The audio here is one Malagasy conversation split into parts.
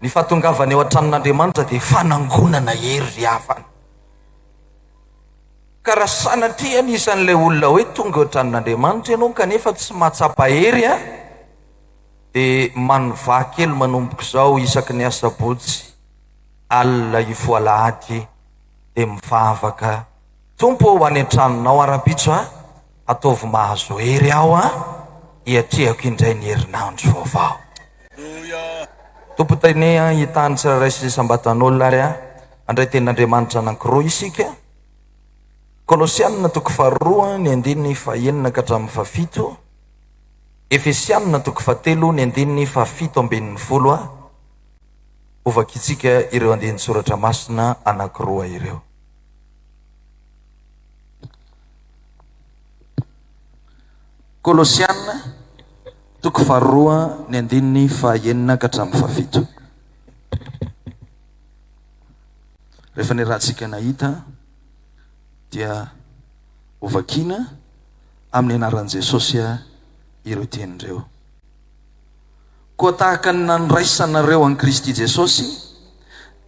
Ny fahatongavana eo an-tranon'Andriamanitra dia fanangonana hery ry havana. Ka raha sanatria anisan'ilay olona hoe tonga eo an-tranon'Andriamanitra ianao kanefa tsy mahatsapa hery an, dia manovà kely manomboka izao isaky ny asabotsy alina hifoha alahady dia mivavaka, Tompo ô ho any an-tranonao aho rahampitso an, ataovy mahazo hery aho an, hiatrehako indray ny herinandro vaovao. Tompo taine an, hitaha ny tsirairay sy isam-batan'olona ary an, handray tenin'Andriamanitra anankiroa isika. Kolosianina toko faharoa ny andininy fahenina ka hatramin'ny fahafito, Efesianina toko fahatelo ny andininy fahafito ambin'ny folo a. Hovakintsika ireo andinin-tsoratra masina anankiroa ireo. Kolosianina toko faharoa ny andininy fahenina ka hatramin'ny fahafito. Rehefa niarahantsika nahita dia hovakiana amin'ny anaran'i Jesosy ireo teny ireo. Koa tahaka ny nandraisanareo an'i Kristy Jesosy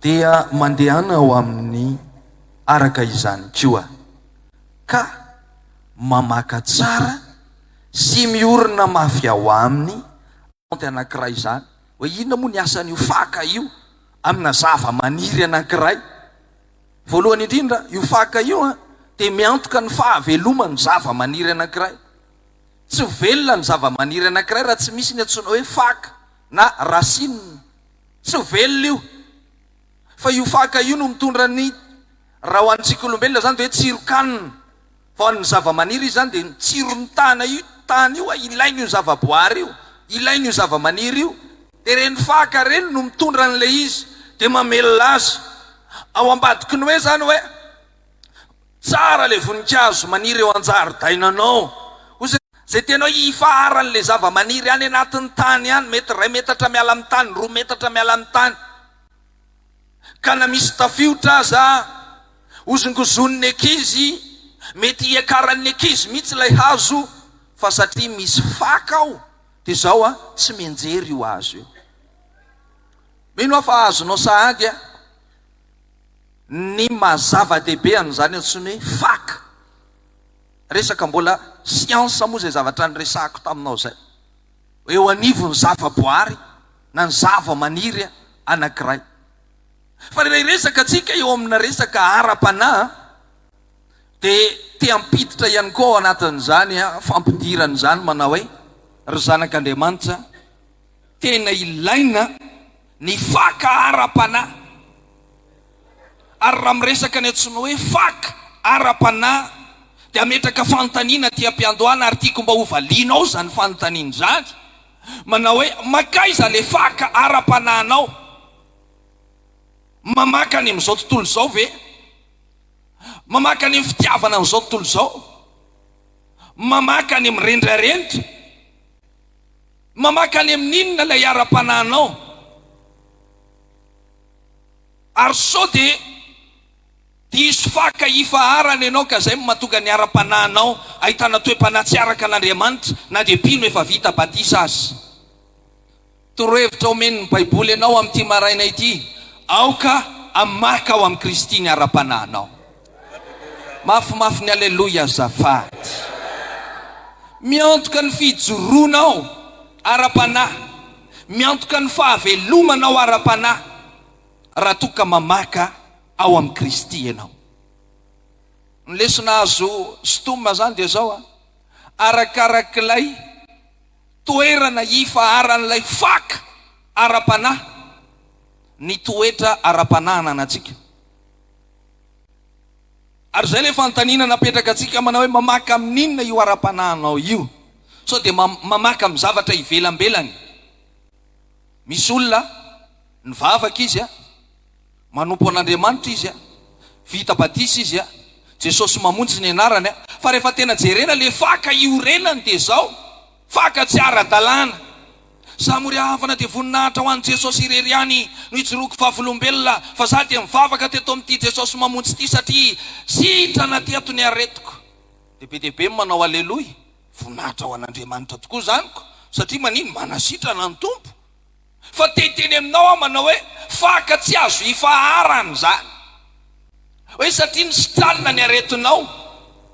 dia mandehana ao aminy araka izany koa, ka mamaka tsara sy miorina mafy ao aminy, anankiray izany, hoe inona moa ny asan'io faka io amina zava-maniry anankiray. Voalohany indrindra, io faka io dia miantoka ny fahaveloman'ny zava-maniry anankiray. Tsy velona ny zava-maniry anankiray raha tsy misy ny antsoina hoe faka na racine. Tsy velona io. Fa io faka io no mitondra ny, raha ho antsika olombelona izany dia hoe tsiron-kanina. Fa ho an'ny zava-maniry izy izany dia ny tsiron'ny tany io, tany io, ilain'io zava-boary io, ilain'io zava-maniry io. Dia ireny faka ireny no mitondra an'ilay izy, dia mamelona azy. Ao ambadiky ny hoe izany hoe tsara ilay voninkazo maniry eo an-jaridainanao. Hoy izay tena hoe ifaharan'ilay zava-maniry any anatin'ny tany any, mety iray metatra miala amin'ny tany, roa metatra miala amin'ny tany. Ka na misy tafiotra aza, hozongozonin'ny ankizy, mety hiakaran'ny ankizy mihitsy ilay hazo, fa satria misy faka ao, dia izao an, tsy mianjery io hazo io. Mino aho fa azonao sahady an, ny maha zava-dehibe an'izany antsoina hoe faka. Resaka mbola siansa moa izay zavatra niresahako taminao izay. Eo anivon'ny zava-boary na ny zava-maniry anankiray. Fa ilay resaka antsika eo amina resaka ara-panahy dia te hampiditra ihany koa ao anatin'izany fampidirana izany manao hoe, ry zanak'Andriamanitra, tena ilaina ny faka ara-panahy. Ary raha miresaka ny antsoina hoe faka ara-panahy dia hametraka fanontaniana aty am-piandohana ary tiako mba hovalianao izany fanontaniana izany, manao hoe, mankaiza ilay faka ara-panahinao? Mamaka any amin'izao tontolo izao ve? Mamaka any amin'ny fitiavana an'izao tontolo izao? Mamaka any amin'ny rendrarendra? Mamaka any amin'inona ilay ara-panahinao? Ary sao dia diso faka ifaharana ianao ka izay no mahatonga ny ara-panahinao ahitana toe-panahy tsy araka an'Andriamanitra na dia mpino efa vita batisa aza. Torohevitra omen'ny Baiboly anao amin'ity maraina ity, aoka hamaka ao amin'i Kristy ny ara-panahinao. Mafimafy ny Aleloia azafady. Miantoka ny fijoroanao ara-panahy, miantoka ny fahavelomanao ara-panahy raha toa ka mamaka ao amin'i Kristy ianao. Ny lesona azo sintomina izany dia izao, arakarak'ilay toerana ifaharan'ilay faka ara-panahy ny toetra ara-panahy ananantsika. Ary izay ilay fanontaniana napetraka antsika manao hoe mamaka amin'inona io ara-panahinao io? Sao dia mamaka amin'ny zavatra ivelambelany? Misy olona nivavaka izy a, manompo an'Andriamanitra izy a, vita batisa izy a, Jesosy mamonjy ny anarany a, fa rehefa tena jerena le faka iorenany dia izao, faka tsy ara-dalàna. Za moa ry havana dia voninahitra ho an'i Jesosy irery ihany no ijoroako vavolombelona fa za dia mivavaka teto amin'ity Jesosy mamonjy ity satria sitrana teto ny aretiko. Dia be dia be ny manao aleloia, voninahitra ho an'Andriamanitra tokoa izany ko, satria manino? Manasitrana ny Tompo. Fa te hiteny aminao aho manao hoe faka tsy azo ifaharana izany. Hoe satria nisitranina ny aretinao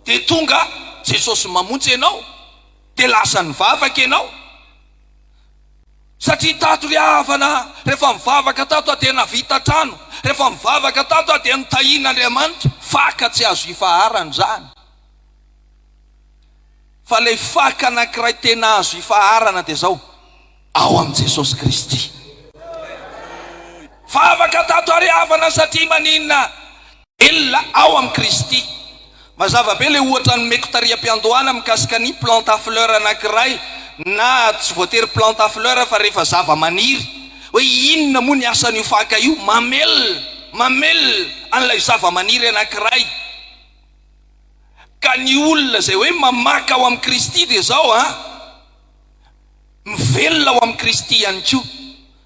dia tonga Jesosy mamonjy ianao dia lasa nivavaka ianao. Satria tato ry havana a, rehefa mivavaka tato aho dia navita trano, rehefa mivavaka tato aho dia notahian'Andriamanitra. Faka tsy azo ifaharana izany. Fa ilay faka anankiray tena azo ifaharana dia izao, ao amin'i Jesosy Kristy. Vavaka tato ary havana satria maninona? Velona ao amin'i Kristy. Mazava be ilay ohatra nomeko tary am-piandohana mikasika ny plante à fleur anankiray na tsy voatery plante à fleur fa rehefa zava-maniry hoe inona moa ny asan'io faka io? Mamelona, mamelona an'ilay zava-maniry anankiray. Ka ny olona izay hoe mamaka ao amin'i Kristy dia izao an, mivelona ao amin'i Kristy ihany koa.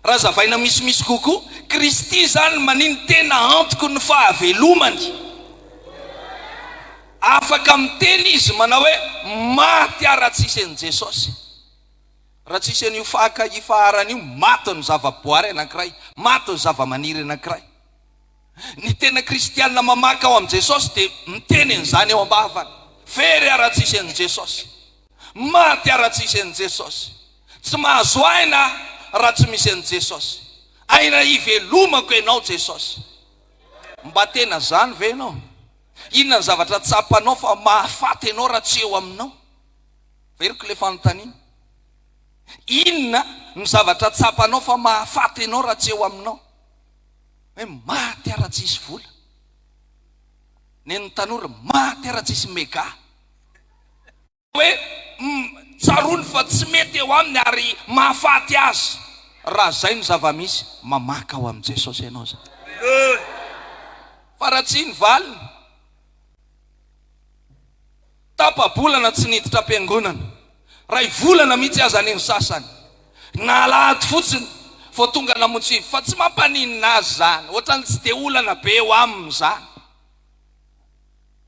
Raha hazavaina misimisy kokoa, Kristy izany manino tena antoky ny fahavelomany. Afaka miteny izy manao hoe maty aho raha tsisy an'i Jesosy. Raha tsisy an'io faka ifaharana io, maty ny zava-boary anankiray, maty ny zava-maniry anankiray. Ny tena kristiana mamaka ao amin'i Jesosy dia miteny an'izany eo am-bavany. Very aho raha tsisy an'i Jesosy. Maty aho raha tsisy an'i Jesosy. Tsy mahazo aina aho raha tsy misy an'i Jesosy. Aina ivelomako ianao Jesosy. Mba tena zany ve ianao? Inona ny zavatra tsapanao fa mahafaty anao raha tsy eo aminao? Averiko ilay fanontaniana. Inona ny zavatra tsapanao fa mahafaty anao raha tsy eo aminao? Hoe maty aho raha tsisy vola. Nen'ny tanora, maty aho raha tsisy mega. Hoe tsaroany fa tsy mety eo aminy ary mahafaty azy. Raha zay no zava-misy, mamaka ao amin'i Jesosy ianao zay. Fa raha tsy ny valiny, tapa-bolana tsy niditra am-piangonana, ray volana mihitsy aza anie ny sasany, na alahady fotsiny vao tonga namonjy fiv, fa tsy mampaninona azy zany, ohatran'ny tsy dia olana be eo aminy zany.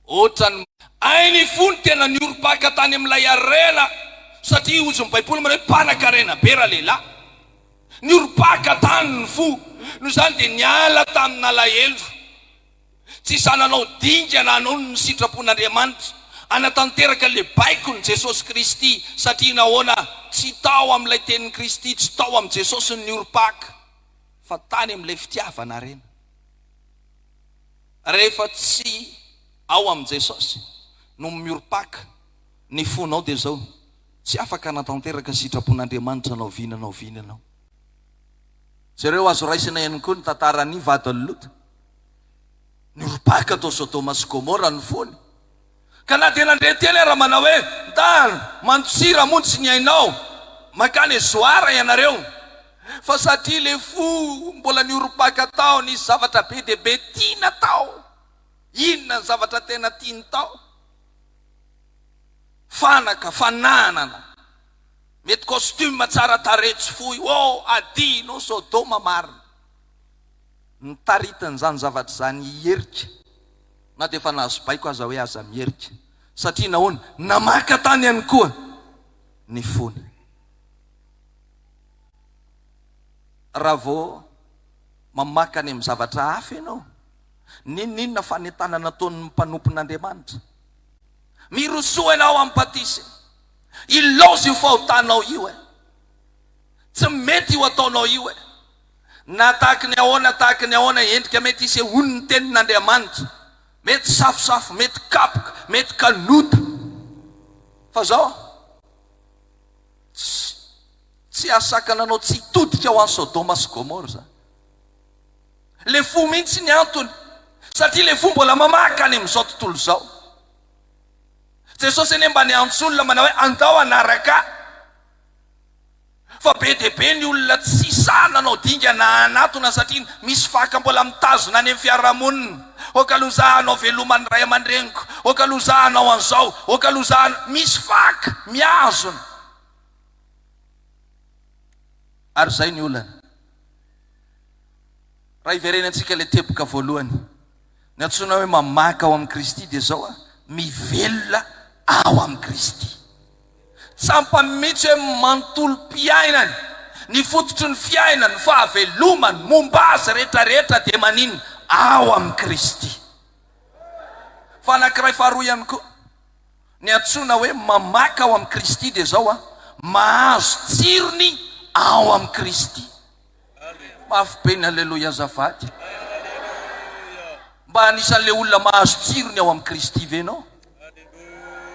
Ohatran'ny. Hainy fo ny tena niorim-paka tany amin'ilay harena, satria hozy ny Baiboly manao hoe mpanan-karena be ralehilahy. Niorim-paka tany ny fo, noho izany dia niala tamin'alahelo. Tsy sahy nanao dingana hanao ny sitrapon'Andriamanitra, hanatanteraka ilay baikon'i Jesosy Kristy, satria nahoana? Tsy tao amin'ilay tenin'i Kristy, tsy tao amin'i Jesosy ny niorim-paka, fa tany amin'ilay fitiavana harena. Rehefa tsy ao amin'i Jesosy no miorim-paka ny fonao dia izao, tsy afaka hanatanteraka sitrapon'Andriamanitra na oviana na oviana ianao. Jereo azo raisina ihany koa ny tantaran'ny vadin'i Lota. Niorim-paka tao Sodoma sy Gomora ny fony. Ka na dia nandre teny ara manao hoe, Ndana, mandosira hamonjy ny ainao, mankany Zoara ianareo. Fa satria ilay fo mbola niorim-paka tao, nisy zavatra be dia be tiana tao. Inona ny zavatra tena tiany tao? Fanaka, fananana, mety costume tsara tarehy tsy fohy, oh, adino Sodoma marina. Notaritin'izany zavatra izany hiherika. Na dia efa nahazo baiko aza hoe aza miherika. Satria nahoana? Namaka tany ihany koa ny fony. Raha vao mamaka any amin'ny zavatra hafa ianao, n'inon'inona fanentanana ataon'ny mpanompon'Andriamanitra, mirosoa ianao amin'ny batisa. Ilaozy io fahotanao io e. Tsy mety io ataonao io e. Na tahaky ny ahoana tahaky ny ahoana endrika mety hisehoany ny tenin'Andriamanitra, mety safosafo, mety kapoka, mety kanota, fa zao tsy tsy hahasakana anao tsy hitodika ho any Sodoma sy Gomora zany. Le fo mihitsy ny antony, satria le fo mbola mamaka any amin'izao tontolo izao. Jesosy anie mba niantso olona manao hoe andao hanaraka ahy. Fa be dia be ny olona tsy sahy nanao dingana hanatona satria misy faka mbola mitazona any amin'ny fiarahamonina. Ok aloha za hanao veloma ny ray aman-dreniko, ok aloha za hanao an'izao, ok aloha za hanao. Misy faka mihazona. Ary izay ny olana. Raha hiverenantsika ilay teboka voalohany, ny antsoina hoe mamaka ao amin'i Kristy dia izao, mivelona ao amin'i Kristy. Tsampany mihitsy hoe manontolom-piainany. Ny fototry ny fiainany, ny fahavelomany, momba azy rehetra rehetra dia maninona? Ao amin'i Kristy. Fa anankiray faharoa ihany koa, ny antsoina hoe mamaka ao amin'i Kristy dia izao an, mahazo tsirony ao amin'i Kristy. Mafy be ny aleloia azafady. Mba anisan'ilay olona mahazo tsirony ao amin'i Kristy ve ianao?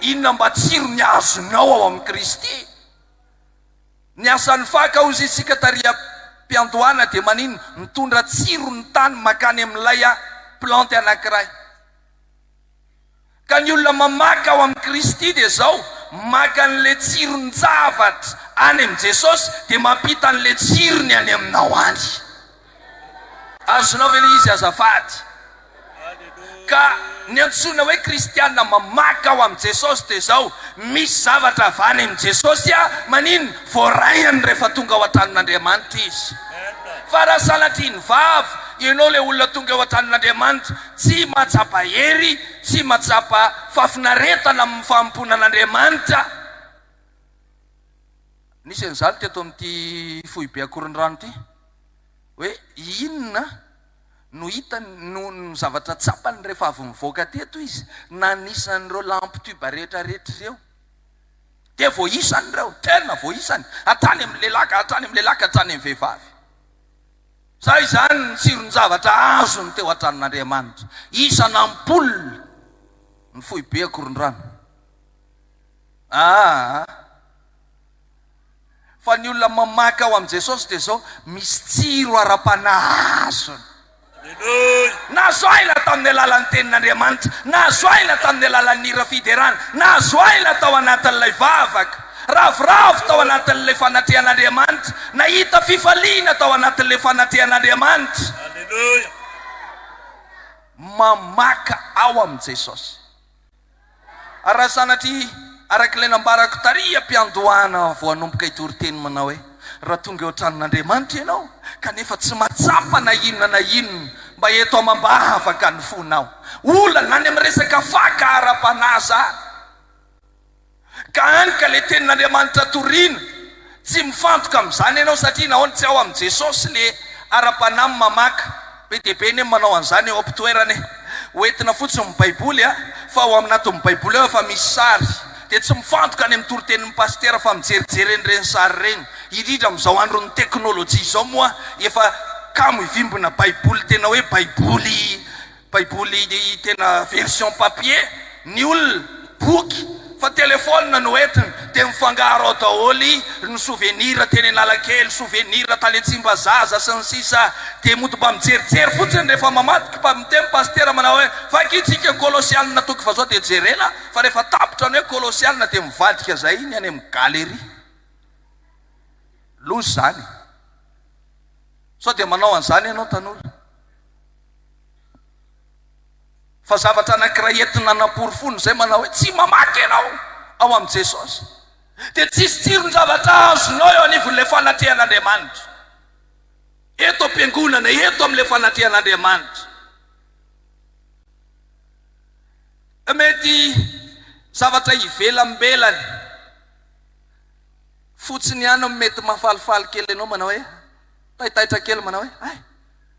Inona mba tsirony azonao ao amin'i Kristy? Ny asan'ny faka hozy isika tary am-piandohana dia maninona? Mitondra tsiro ny tany makany amin'ilay plante anankiray. Ka ny olona mamaka ao amin'i Kristy dia izao, maka an'ilay tsiron-javatra any amin'i Jesosy dia mampita an'ilay tsirony any aminao any. Azonao ve ilay izy azafady? Ka ny antsoina hoe kristiana mamaka ao amin'i Jesosy dia izao, misy zavatra avy any amin'i Jesosy maninona? Voarainy rehefa tonga ao an-tranon'Andriamanitra izy. Fa raha sanatria ny vava, ianao ilay olona tonga eo an-tranon'Andriamanitra, tsy mahatsapa hery, tsy mahatsapa fahafinaretana amin'ny fanompoana an'Andriamanitra. Nisy an'izany teto amin'ity foibe Ankorondrano ity, hoe inona no hitany, no ny zavatra tsapany rehefa avy nivoaka teto izy, nanisa an'ireo lampe tube rehetra rehetra ireo. Dia voaisany ireo, tena voaisany, hatrany amin'ny lehilahy ka hatrany amin'ny lehilahy ka hatrany amin'ny vehivavy. Zay izany ny tsiron-javatra azony teo an-tranon'Andriamanitra. Isan'ampoule ny foibe Ankorondrano. Aa. Fa ny olona mamaky ao amin'i Jesosy dia izao, misy tsiro ara-panahy azony. Nahazo aina tamin'ny alalan'ny Tenin'Andriamanitra, nahazo aina tamin'ny alalan'ny hira fiderana, nahazo aina tao anatin'ilay vavaka, ravoravo tao anatin'ilay fanatrehan'Andriamanitra, nahita fifaliana tao anatin'ilay fanatrehan'Andriamanitra. Mamaka ao amin'i Jesosy. Ary raha sanatria, araka ilay nambarako tary am-piandohana vao hanomboka hitory teny manao hoe, Raha tonga eo an-tranon'Andriamanitra ianao, kanefa tsy mahatsapa na inona na inona, mba eto amam-bavaka ny fonao. Olana any amin'ny resaka faka ara-panahy izany. Ka any ka le tenin'Andriamanitra torina, tsy mifantoka amin'izany ianao satria nahoana? Tsy ao amin'i Jesosy le ara-panahy mamaka. Be dia be anie ny manao an'izany eo am-pitoerana e! Ho entina fotsiny ny baiboly a, fa ao anatin'ny baiboly ao efa misy sary. Dia tsy mifantoka any amin'ny toritenin'ny pasitera fa mijerijery an'ireny sary ireny. Indrindra amin'izao andron'ny teknolojia izao moa efa kamo hivimbina baiboly tena hoe baiboly Baiboly tena version papier ny olona, boky, fa telephone no entiny dia mifangaro ao daholo ny souvenir teny Analakely, souvenir tany Tsimbazaza sy ny sisa dia mody mba mijerijery fotsiny rehefa mamadika fa miteny pasitera manao hoe vakintsika ny Kolosianina toko faha zao dia jerena fa rehefa tapitra ny hoe Kolosianina dia mivadika zay ny any amin'ny galerie. Loza izany. Sao dia manao an'izany ianao tanora? Fa zavatra anankiray entina hanaporofoana izay manao hoe tsy mamaky ianao ao amin'i Jesosy, dia tsisy tsiron-javatra azonao eo anivon'ilay fanatrehan'Andriamanitra. Eto am-piangonana, eto amin'ilay fanatrehan'Andriamanitra. Mety zavatra ivelambelany fotsiny ihany no mety mahafalifaly kely anao manao hoe taitaitra kely manao hoe hay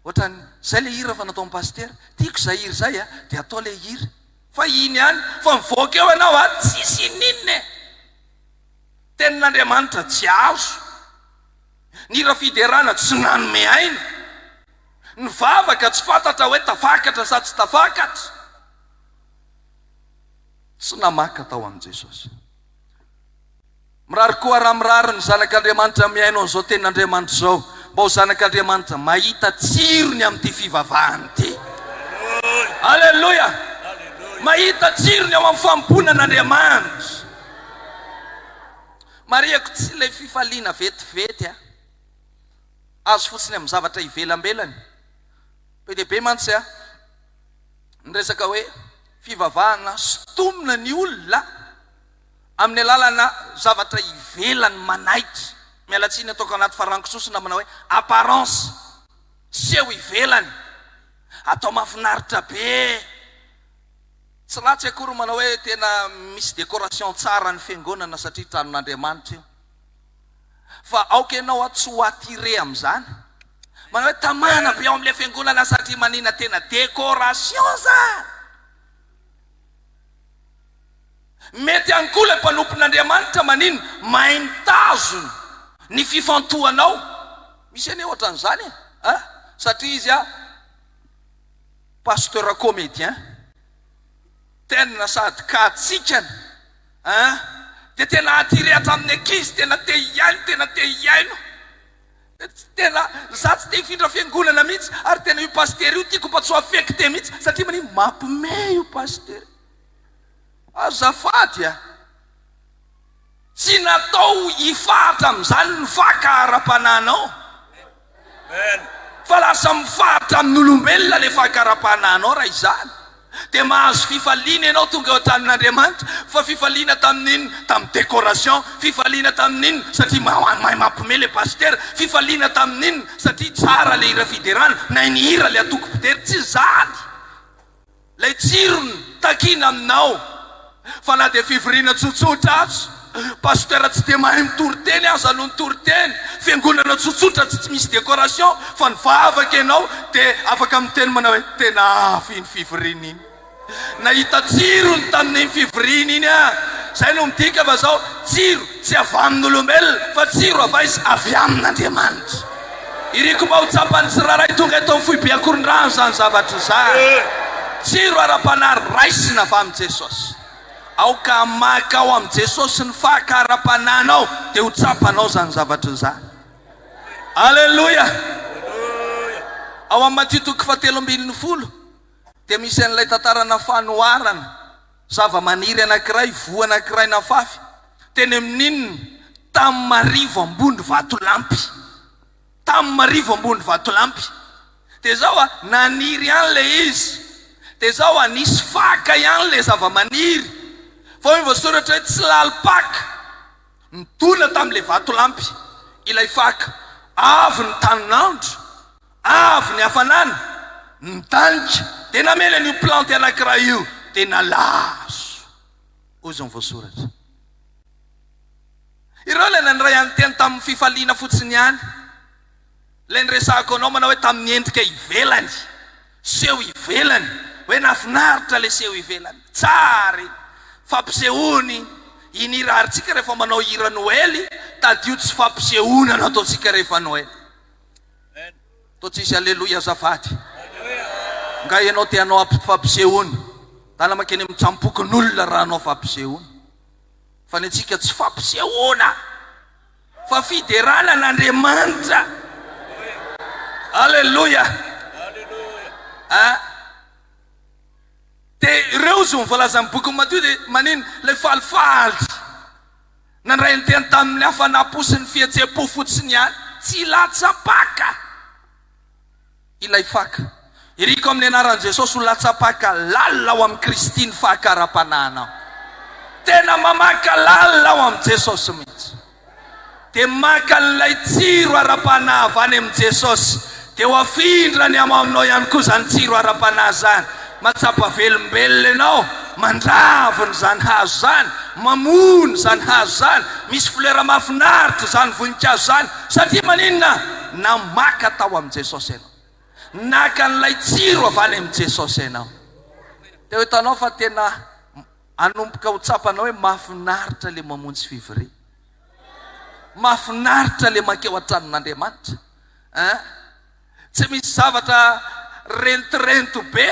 Ohatran'ny zay le hira fa nataon'i pasitera, tiako zay hira zay a, dia atao le hira. Fa iny ihany, fa mivoaka eo ianao a, tsisy ininona e! Tenin'Andriamanitra tsy azo, ny hira fiderana tsy nanome aina, ny vavaka tsy fantatra hoe tafakatra sa tsy tafakatra. Tsy namaka tao amin'i Jesosy. Mirary koa raha mirary ny zanak'Andriamanitra mihaino an'izao tenin'Andriamanitra izao mba ho zanak'Andriamanitra mahita tsirony amin'ity fivavahana ity. Aleloia! Mahita tsirony ao amin'ny fanompoana an'Andriamanitra. Marihako tsy ilay fifaliana vetivety a. Azo fotsiny amin'ny zavatra ivelambelany. Be dia be mantsy a. Ny resaka hoe fivavahana sintomina ny olona. Amin'ny alalana zavatra ivelany manaitra, miala tsiny ataoko anaty farango sosona manao hoe apparence, seho ivelany, atao mahafinaritra be, tsy ratsy akory manao hoe tena misy décoration tsara ny fiangonana satria tranon'Andriamanitra io. Fa aoka ianao tsy ho attiré amin'izany. Manao hoe tamana be ao amin'ilay fiangonana satria manina tena décoration zany. Mety ihany koa ilay mpanompon'Andriamanitra maninona? Mahay mitazona ny fifantohanao. Misy anie ohatran'izany e! An! Satria izy a pasteur comédien. Tena sady katsikana an! Dia tena attiré hatramin'ny ankizy, tena te hihaino, tena te hihaino. Tena za tsy te hifindra fiangonana mihitsy ary tena io pasitera io tiako mba tsy ho affecté mihitsy satria maninona? Mampime io pasitera. Azafady a! Tsy natao hifahatra amin'izany ny faka ara-panahinao. Fa lasa mifahatra amin'olombelona ilay faka ara-panahinao raha izany. Dia mahazo fifaliana ianao tonga eo an-tranon'Andriamanitra. Fa fifaliana tamin'inona? Tamin'ny décoration. Fifaliana tamin'inona? Satria mahay mampime ilay pasitera. Fifaliana tamin'inona? Satria tsara ilay hira fiderana, nahay nihira ilay antoko mpidera. Tsy izany. Ilay tsirony takiana aminao fa na dia fivoriana tsotsotra aza, pasteur tsy dia mahay mitory teny aza no nitory teny, fiangonana tsotsotra tsy misy décoration fa nivavaka ianao dia afaka miteny manao hoe tena hafa iny fivoriana iny. Nahita tsirony tamin'iny fivoriana iny aho. Izay no midika fa zao tsiro tsy avy amin'olombelona fa tsiro avy aiza? Avy amin'Andriamanitra. Iriko mba ho tsapan'ny tsirairay tonga eto amin'ny foibe Ankorondrano izany zavatra izany. Tsiro ara-panahy raisina avy amin'i Jesosy. Aoka hamaka ao amin'i Jesosy ny faka ara-panahinao dia ho tsapanao izany zavatra izany. Aleloia! Ao amin'ny Matio toko fahatelo ambin'ny folo dia misy an'ilay tantarana fanoharana zava-maniry anankiray, voa anankiray nafafy teny amin'inona? Tamin'ny marivo ambony vatolampy. Tamin'ny marivo ambony vatolampy. Dia izao a, naniry ihany ilay izy. Dia izao a, nisy faka ihany ilay zava-maniry. Fa hoy ny voasoratra hoe tsy lalim-paka. Nidona tamin'ilay vatolampy ilay faka. Avy ny tanin'andro, avy ny hafanana, nidanika, dia namely an'io plantes anankiray io, dia nalazo. Hoy izao ny voasoratra. Ireo ilay nandray an'ny teny tamin'ny fifaliana fotsiny ihany. Ilay niresahako anao manao hoe tamin'ny endrika ivelany, seho ivelany, hoe nahafinaritra ilay seho ivelany. Tsara iny. Fampisehoana iny. Iny hira ary tsika rehefa manao hira Noely, tadidio tsy fampisehoana no ataontsika rehefa Noely. Toa tsisy aleloia azafady. Nga ianao te hanao fampisehoana? Dala mankeny amin'ny tsampokon'olona raha hanao fampisehoana. Fa ny antsika tsy fampisehoana fa fiderana an'Andriamanitra. Aleloia. Ah. Dia ireo zo voalazan'ny bokin'i Matio dia manino? Ilay falifaly. Nandray ny teny tamin'ny hafanam-po sy ny fihetseham-po fotsiny ihany. Tsy latsa-paka. Ilay faka. Iriko amin'ny anaran'i Jesosy ho latsa-paka lalina ao amin'i Kristy ny faka ara-panahinao. Tena mamaka lalina ao amin'i Jesosy mihitsy. Dia maka an'ilay tsiro ara-panahy avy any amin'i Jesosy. Dia ho afindrany ao aminao ihany koa izany tsiro ara-panahy izany. Mahatsapa velombelona ianao, mandravona izany hazo izany, mamony izany hazo izany, misy fleur mahafinaritra izany voninkazo izany. Satria maninona? Namaka tao amin'i Jesosy ianao. Naka an'ilay tsiro avy any amin'i Jesosy ianao. Dia ho hitanao fa tena hanomboka ho tsapanao hoe mahafinaritra ilay mamonjy fivoriana. Mahafinaritra ilay mankeo an-tranon'Andriamanitra. Hein? Tsy misy zavatra rentirenty be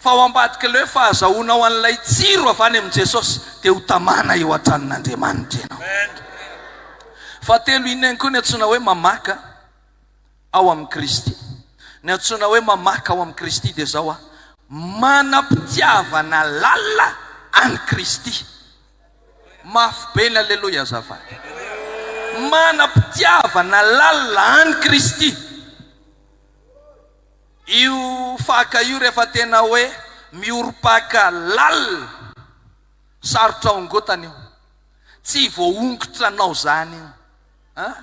fa ao ambadik'ilay hoe fahazahoanao an'ilay tsiro avy any amin'i Jesosy dia ho tamana eo an-tranon'Andriamanitra ianao. Fahatelo, inona ihany koa ny antsoina hoe mamaka ao amin'i Kristy? Ny antsoina hoe mamaka ao amin'i Kristy dia izao, manam-pitiavana lalina an'i Kristy. Mafy be ny aleloia azafady. Manam-pitiavana lalina an'i Kristy. Io faka io rehefa tena hoe miorim-paka lalina, sarotra hongotana io. Tsy voahongotra anao zany io an!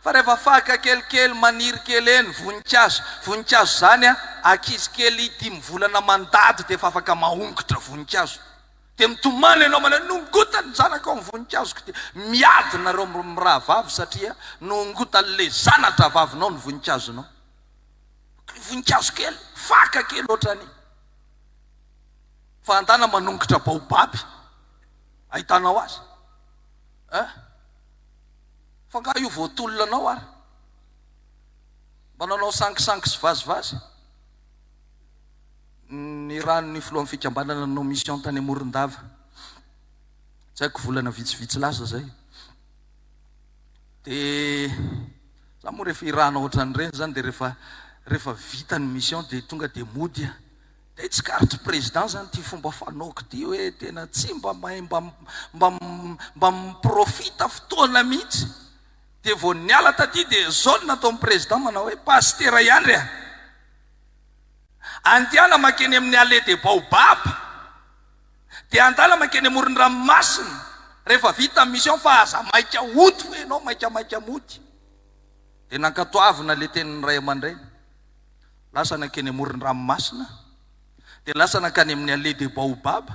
Fa rehefa faka kelikely maniry kely eny, voninkazo, voninkazo zany an, ankizy kely dimy volana mandady dia efa afaka mahongotra voninkazo. Dia mitomany ianao manao hoe nongotan'ny zanakao ny voninkazoko dia miady nareo mirahavavy satria nongotan'ilay zana-drahavavinao ny voninkazonao. Voninkazo kely, faka kely ohatran'ny fa andana manongotra baobab ahitanao azy. Eh? Fa nga io voatolona anao ary? Mba nanao sangisangy sy vazivazy. Ny ran'ny filohan'ny fikambanana nanao mission tany Morondava. Tsy haiko volana vitsivitsy lasa zay. De za moa rehefa irahana ohatran'ireny zany de rehefa rehefa vita ny mission de tonga de mody aho. De tsikaritr'i président zany ity fomba fanaoko ity hoe tena tsy mba mahay mba mba mba mi-profita fotoana mihitsy. De vao niala taty de zao no nataon'ny président manao hoe pasitera ihany re a! Andiana mankeny amin'ny Allée des Baobabs, dia andala mankeny amoron-dranomasina rehefa vita ny mission fa aza maika hody fa ianao maikamaika mody. Dia nankatoavina ilay tenin'ny ray aman-dreny. Lasa nankeny amoron-dranomasina, dia lasa nankany amin'ny Allée des Baobabs,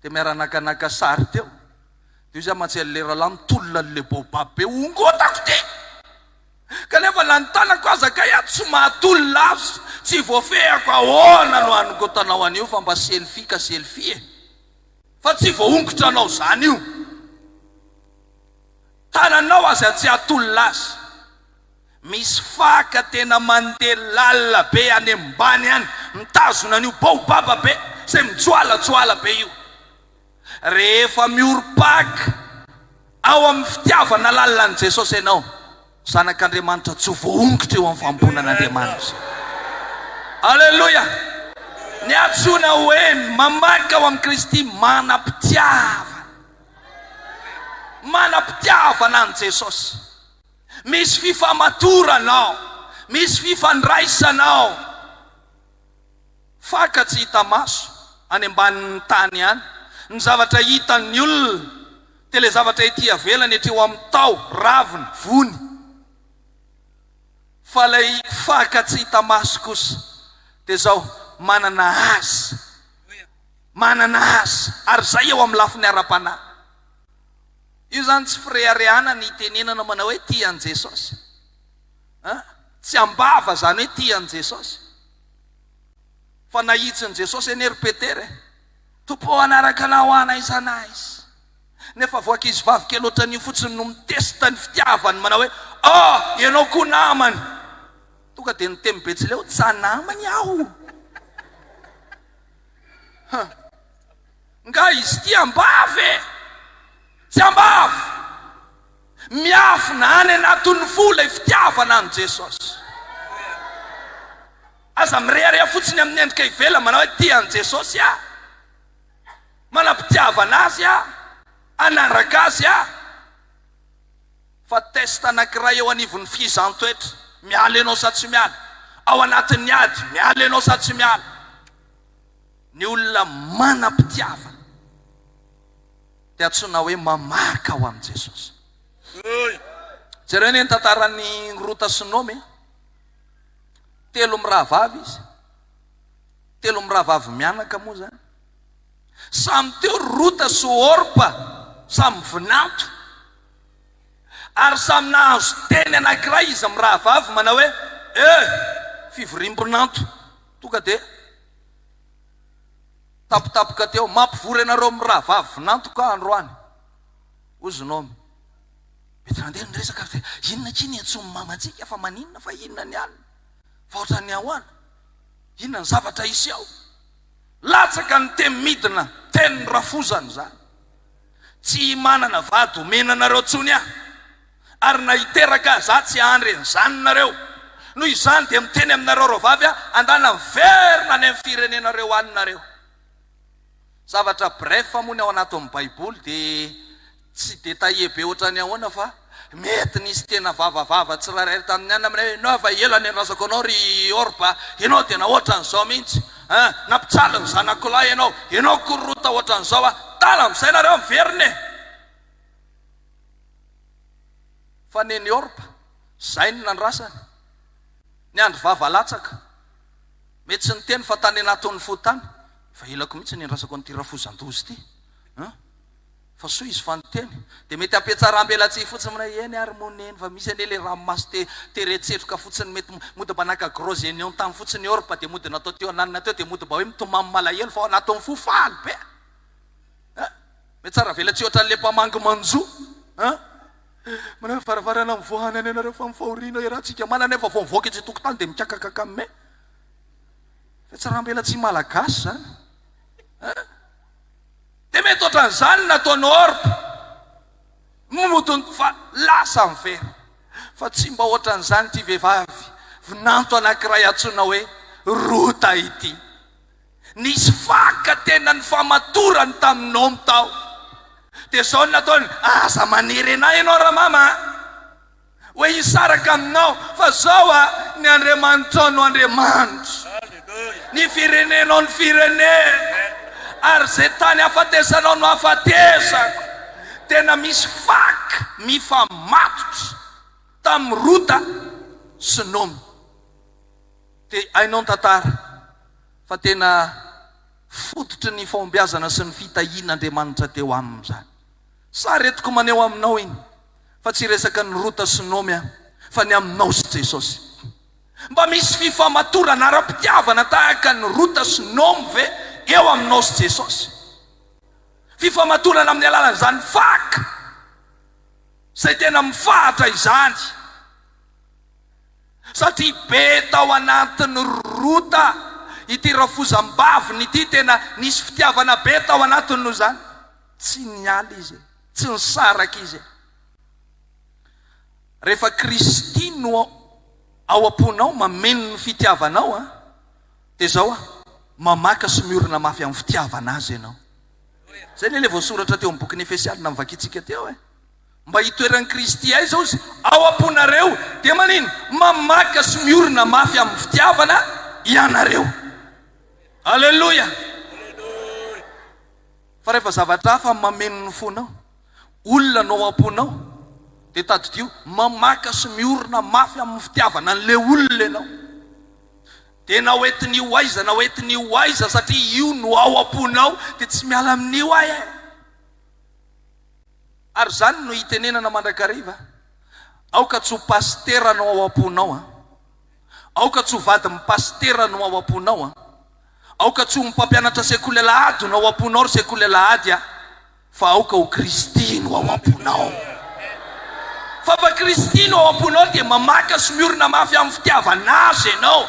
dia miara-nakanaka sary teo. Dia hoy izaho mantsy an'ilay rahalahy mitolona an'ilay baobab be, hongotako ity! Kanefa na ny tanako aza kay aho tsy mahatolona azy, tsy voafehiko ahoana no hanongotanao an'io fa mba selfie ka selfie e! Fa tsy voahongotra anao zany io. Tananao aza tsy hahatolona azy. Misy faka tena mandeha lalina be any ambany any mitazona an'io baobaba be izay mijoalajoala be io. Rehefa miorim-paka ao amin'ny fitiavana lalina an'i Jesosy ianao, zanak'Andriamanitra tsy ho voaongotra eo amin'ny fanompoana an'Andriamanitra. Aleloia! Ny antsoina hoe mamaky ao amin'i Kristy manam-pitiavana. Manam-pitiavana an'i Jesosy. Misy fifamatorana ao, misy fifandraisana ao. Faka tsy hita maso any ambanin'ny tany any. Ny zavatra hitan'ny olona dia ilay zavatra ety avelany hatreo amin'ny taho, raviny, vony. Fa ilay faka tsy hita maso kosa dia izao, manana azy. Manana azy. Ary izay eo amin'ny lafiny ara-panahy. Io izany tsy fireharehana ny hitenenana manao hoe tia an'i Jesosy. An? Tsy am-bava izany hoe tia an'i Jesosy. Fa nahitsin'i Jesosy anie ry Petera e! Tompo ô hanaraka anao aho na aiza na aiza. Nefa vao ankizivavy kely ohatran'io fotsiny no mitesta ny fitiavany manao hoe oh! Ianao koa namany! Tonga dia niteny betsileo, tsa namany aho! Huh! Nga izy ity ambavy e! Tsy ambavy! Miafina any anatin'ny fo ilay fitiavana an'i Jesosy. Aza mirehareha fotsiny amin'ny endrika ivelany manao hoe tia an'i Jesosy aho, manam-pitiavana Azy aho, hanaraka Azy aho. Fa test anankiray eo anivon'ny fihizan-toetra, miala ianao sa tsy miala? Ao anatin'ny ady, miala ianao sa tsy miala? Ny olona manam-pitiavana dia antsoina hoe mamaka ao amin'i Jesosy. Jereo anie ny tantaran'i Rota sy Nomy e. Telo mirahavavy izy. Telo mirahavavy mianaka moa izany. Samy teo Rota sy Orpa, samy vinanto. Ary samy nahazo teny anankiray izy mirahavavy manao hoe, Eh, fivoriam-binanto. Tonga dia tampotampoka teo, mampivory anareo mirahavavy vinanto ka androany. Hozy Nomy. Mety nandeha ny resaka ary dia inona akia ny antsoin'ny mamantsika fa maninona fa inona ny alina fa ohatran'ny ahoana? Inona ny zavatra hisy ao? Latsaka ny teny midina, tenin'ny rafozana izany. Tsy manana vady omena anareo intsony aho ary na hiteraka aza aho tsy hahandry an'izany nareo. Noho izany dia miteny aminareo raovavy aho, andana miverina any amin'ny firenenareo any nareo. Zavatra bref moa ny ao anatin'ny baiboly dia tsy detailler be ohatran'ny ahoana fa mety nisy tena vavavava tsirairay tamin'ny anona hoe ianao efa ela niandrasako anao ry Orba, ianao tena ohatran'izao mihitsy an, nampijaly ny zanako lahy ianao, ianao korota ohatran'izao an, tala amin'izay nareo miverina e! Fa neny Orba, zay no nandrasany, niandry vava latsaka, mety tsy niteny fa tany anatin'ny fo tany. Efa elako mihitsy niandrasako an'ity rafozan-doza ity an! Fa soa izy fa niteny. Dia mety hampiatsaram-belatsihy fotsiny hoe eny ary moa neny fa misy anie ilay ranomaso te teren-tsetroka fotsiny mety mody mba naka gros oignon tany fotsiny orpa dia mody natao teo ananona teo dia mody mba hoe mitomany malahelo fa ao anatin'ny fo faly be an! Mihatsaravelatsihy ohatran'ilay mpamangy manjo an! Manao hoe varavarana mivoahana any ianareo fa mifahoriana iarahantsika manana nefa vao mivoaka etsy an-tokotany dia mikakakaka mme. Fihatsaram-belatsihy malagasy izany an! Dia mety ohatran'izany ny nataon'i Orpa. Mody fa lasa ny vera. Fa tsy mba ohatran'izany ity vehivavy vinanto anankiray antsoina hoe Rota ity. Nisy faka tena nifamatorany tamin'i Naomy tao. Dia izao no nataony, Aza manery anah ianao ramama a! Hoe hisaraka aminao, fa zao a, ny Andriamanitrao no Andriamanitro, ny firenenao no fireneko, ary izay tany hahafatesanao no hahafatesako. Tena misy faka mifamatotra tamin'i Rota sy Nomy. Dia hainao ny tantara fa tena fototry ny fahombiazana sy ny fitahian'Andriamanitra teo aminy izany. Sary entiko maneho aminao iny fa tsy hiresaka ny Rota sy Nomy aho fa ny aminao sy Jesosy. Mba misy fifamatorana ara-pitiavana tahaka ny Rota sy Nomy ve eo aminao sy Jesosy? Fifamatorana amin'ny alalan'izany faka izay tena mifahatra izany. Satria be tao anatin'i Rota ity rafozam-baviny ity, tena nisy fitiavana be tao anatiny noho izany. Tsy niala izy e, tsy nisaraka izy e. Rehefa Kristy no ao am-ponao, mameno ny fitiavanao an, dia izao an, mamaka sy miorina mafy amin'ny fitiavana Azy ianao. Izay anie ilay voasoratra teo amin'ny bokin'ny Efesiana novakintsika teo e. Mba hitoeran'i Kristy aiza ozy? Ao am-ponareo. Dia manino? Mamaka sy miorina mafy amin'ny fitiavana ianareo. Aleloia! Fa rehefa zavatra hafa mameno ny fonao, olona no ao am-ponao, dia tadidio, mamaka sy miorina mafy amin'ny fitiavana an'ilay olona ianao. Dia na ho entin'io aiza na ho entin'io aiza, satria io no ao am-ponao, dia tsy miala amin'io aho e! Ary izany no itenenana mandrakariva, aoka tsy ho pasitera no ao am-ponao an! Aoka tsy ho vadin'ny pasitera no ao am-ponao an! Aoka tsy ho mpampianatra sekoly alahady no ao am-ponao ry sekoly alahady a! Fa aoka ho Kristy no ao am-ponao. Fa fa Kristy no ao am-ponao dia mamaka sy miorina mafy amin'ny fitiavana Azy ianao.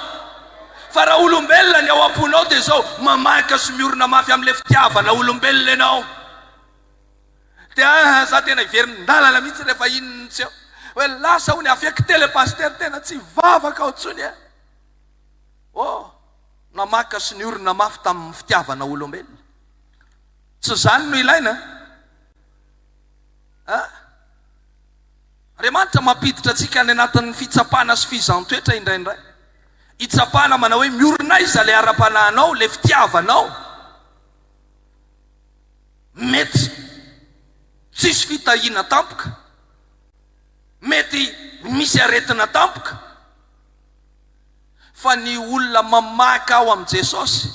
Fa raha olombelona ny ao am-ponao dia izao, mamaka sy miorina mafy amin'ilay fitiavana olombelona ianao. Dia aa za tena hiverin-dalana mihitsy rehefa iny no tsy eo. Hoe lasa hono affecté le pasteur tena tsy hivavaka ao intsony e. Oh, namaka sy niorina mafy tamin'ny fitiavana olombelona. Tsy izany no ilaina a. Andriamanitra mampiditra antsika any anatin'ny fitsapana sy fizahàn-toetra indraindray. Hitsapana manao hoe miorina aiza ilay ara-panahinao, ilay fitiavanao. Mety tsisy fitahiana tampoka, mety misy aretina tampoka. Fa ny olona mamaka ao amin'i Jesosy,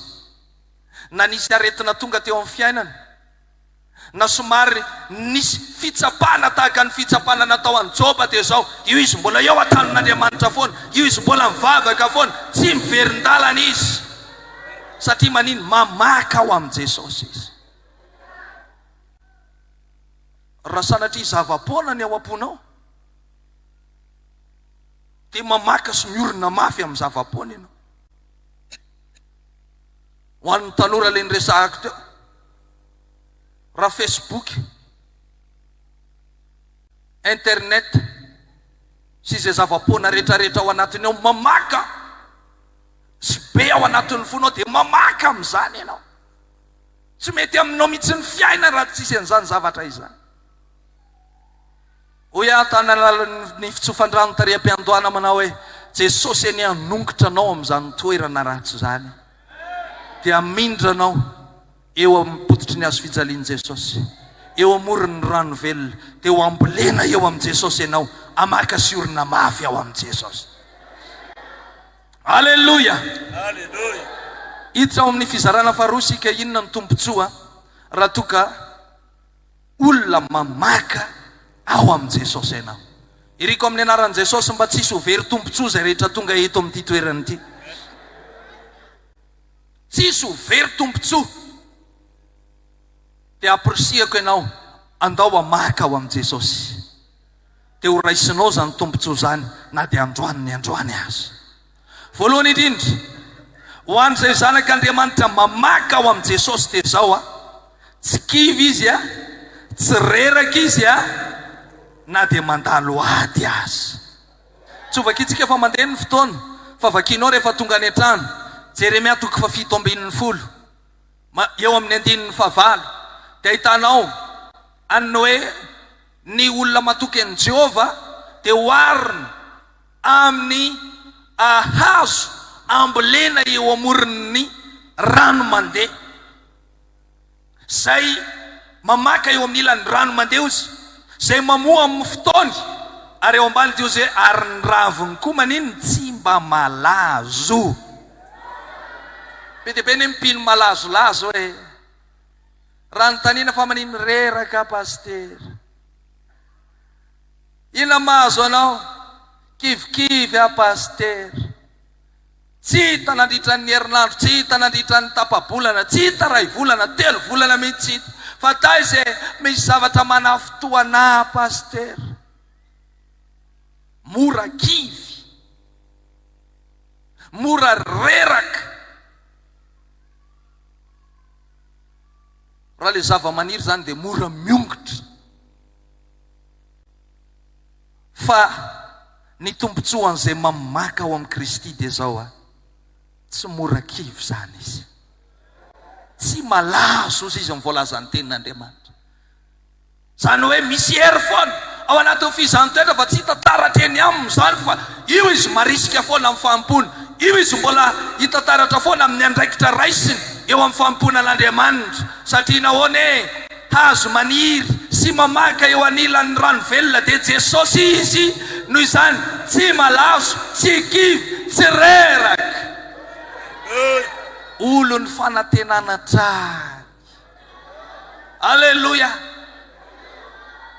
na nisy aretina tonga teo amin'ny fiainany, na somary nisy fitsapana tahaka ny fitsapana natao an'i Joba dia izao, io izy mbola eo an-tranon'Andriamanitra foana, io izy mbola mivavaka foana, tsy miverin-dalana izy. Satria manino? Mamaka ao amin'i Jesosy izy. Raha sanatria zava-poana ny ao am-ponao, Dia mamaka sy miorina mafy amin'ny zava-poana ianao. Ho an'ny tanora ilay niresahako teo, raha Facebook, internet sy izay zava-poana rehetrarehetra ao anatiny ao mamaka sy be ao anatin'ny fonao dia mamaka amin'izany ianao. Tsy mety aminao mihitsy ny fiainana raha tsisy an'izany zavatra izany. Hoy aho tany alalan'ny fitsofan-drano tary am-piandohana manao hoe, Jesosy anie hanongotra anao amin'izany toerana ratsy izany, dia hamindra anao eo am-pototry ny hazo fijalian'i Jesosy, eo amoron'ny rano velona, dia ho ambolena eo amin'i Jesosy ianao, hamaka sy orina mafy ao amin'i Jesosy. Aleloia! Hiditra ao amin'ny fizarana faharoa isika, inona no tombontsoa raha toa ka olona mamaka ao amin'i Jesosy ianao. Iriko amin'ny anaran'i Jesosy mba tsy hisy ho very tombontsoa izay rehetra tonga eto amin'ity toerana ity. Tsy hisy ho very tombontsoa. Dia ampirisihako ianao, andao hamaka ao amin'i Jesosy. Dia ho raisinao izany tombontsoa izany na dia androany ny androany aza. Voalohany indrindra, ho an'izay zanak'Andriamanitra mamaka ao amin'i Jesosy dia izao a, tsy kivy izy a, tsy reraka izy a, na dia mandalo ady aza. Tsy ho vakintsika fa mandeha ny fotoana, fa vakinao rehefa tonga any an-trano. Jeremia toko fahafito ambin'ny folo, eo amin'ny andininy fahavalo, dia ahitanao an'ny hoe ny olona matoky an'i Jehovah dia oharina amin'ny hazo ambolena eo amoron'ny rano mandeha. Izay mamaka eo amin'ny ilan'ny rano mandeha ozy, izay mamoa amin'ny fotoany, ary eo ambany dia ozy hoe ary ny raviny koa maninona? Tsy mba malazo. Be dia be anie mpino malazolazo e! Raha anontaniana fa manino reraka pasitera? Inona mahazo anao? Kivikivy aho pasitera. Tsy hita nandritra ny herinandro, tsy hita nandritra ny tapa-bolana, tsy hita iray volana, telo volana mihitsy tsy hita. Fa taiza e, misy zavatra manafintohana ahy pasitera. Mora kivy. Mora reraka. Raha ilay zava-maniry izany dia mora miongotra. Fa ny tombontsoan'izay mamaka ao amin'i Kristy dia izao a, tsy mora kivy izany izy. Tsy malazo ozy izy amin'ny voalazan'ny tenin'Andriamanitra. Izany hoe misy hery foana ao anatin'ny fizahàn-toetra fa tsy hita taratra eny aminy izany fa io izy marisika foana amin'ny fanompoana, io izy mbola hita taratra foana amin'ny andraikitra raisiny eo amin'ny fanompoana an'Andriamanitra. Satria nahoana e? Hazo maniry sy mamaka eo anilan'ny rano velona dia Jesosy izy, noho izany tsy malazo, tsy kivy, tsy reraka. Olon'ny fanantenana hatrany. Aleloia!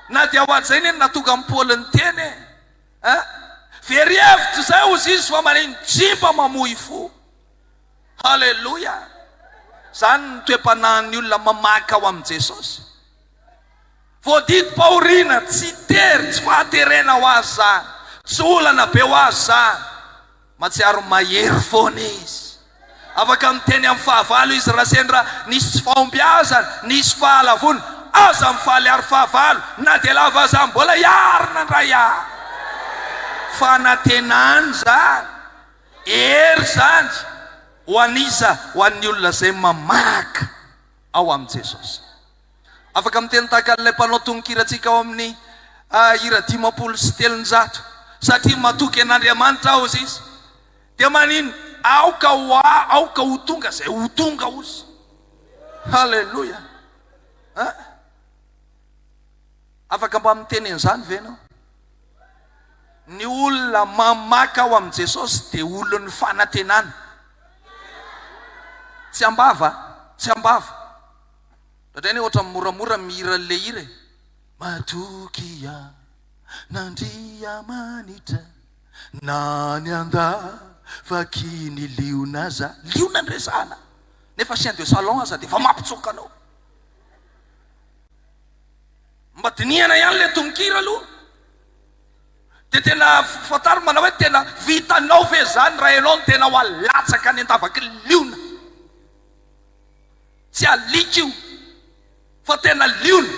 Na dia ho an'izay anie no nahatonga an'i Paoly niteny e! Hein? Very hevitra izay hozy izy fa manino tsy mba mamoy fo. Haleloia! Izany ny toe-panahin'ny olona mamaka ao amin'i Jesosy. Voadidim-pahoriana, tsy tery, tsy fahaterena ho azy izany, tsy olana be ho azy izany. Mahatsiaro mahery foana izy. Afaka miteny amin'ny fahavalo izy raha sendra nisy tsy fahombiazana, nisy fahalavoana. Aza mifaly ary fahavalo, na dia lava aza mbola hiarina indray aho. Fanantenana izany. Hery izany ho an'iza? Ho an'ny olona izay mamaka ao amin'i Jesosy. Afaka miteny tahaka an'ilay mpanao tononkirantsika ao amin'ny hira 350, Satria matoky an'Andriamanitra aho, hozy izy, dia manino? Aoka ho aoka ho tonga izay ho tonga, hozy. Haleloia! Hein? Afaka mba miteny an'izany ve ianao? Ny olona mamaka ao amin'i Jesosy dia olon'ny fanantenana. Tsy am-bava, tsy am-bava. Indraindray anie ohatran'ny moramora mihira an'ilay hira e. Matokia an'Andriamanitra na ny andavaky ny liona aza. Liona no resahana, nefa chien de salon aza dia efa mampitsoaka anao. Mba dinihana ihany ilay tononkira aloha. Dia tena fantaro manao hoe tena vitanao ve izany raha ianao no tena ho alatsaka any an-davaky ny liona. Tsy alika io fa tena liona.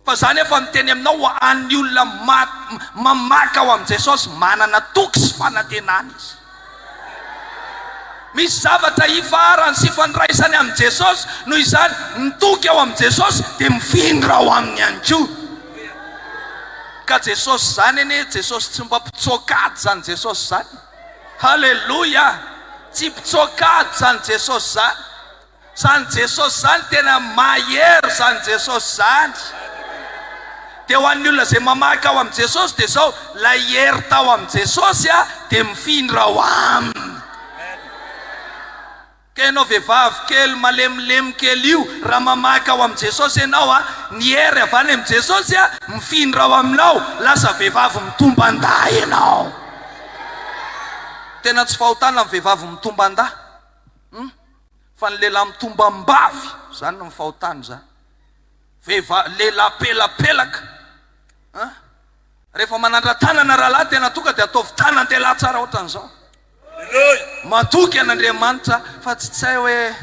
Fa za nefa miteny aminao ho an'ny olona mamaka ao amin'i Jesosy manana toky sy fanantenana izy. Misy zavatra ifaharany sy ifandraisany amin'i Jesosy, noho izany ny toky ao amin'i Jesosy dia mifindra ao aminy ihany koa. Ka Jesosy izany anie, Jesosy tsy mba mpitsoaka ady izany Jesosy izany. Haleloia! Tsy mpitsoaka ady izany Jesosy izany. Zany Jesosy zany tena mahery zany Jesosy zany. Dia ho an'ny olona izay mamaky ao amin'i Jesosy dia zao, ilay hery tao amin'i Jesosy dia mifindra ao aminy. Ka ianao vehivavy kely malemilemy kely io, raha mamaky ao amin'i Jesosy ianao a, ny hery avy any amin'i Jesosy a, mifindra ao aminao, lasa vehivavy mitomban-dahy ianao. Tena tsy fahotana ny vehivavy mitomban-dahy, hum, fa ny lehilahy mitombam-bavy, izany no fahotana izany. Vehivavy, lehilahy pelapelaka, hein. Rehefa manandra-tanana rahalahy tena tonga dia ataovy tanan-dehilahy tsara ohatran'izao. Matoky an'Andriamanitra fa tsy tsy hay hoe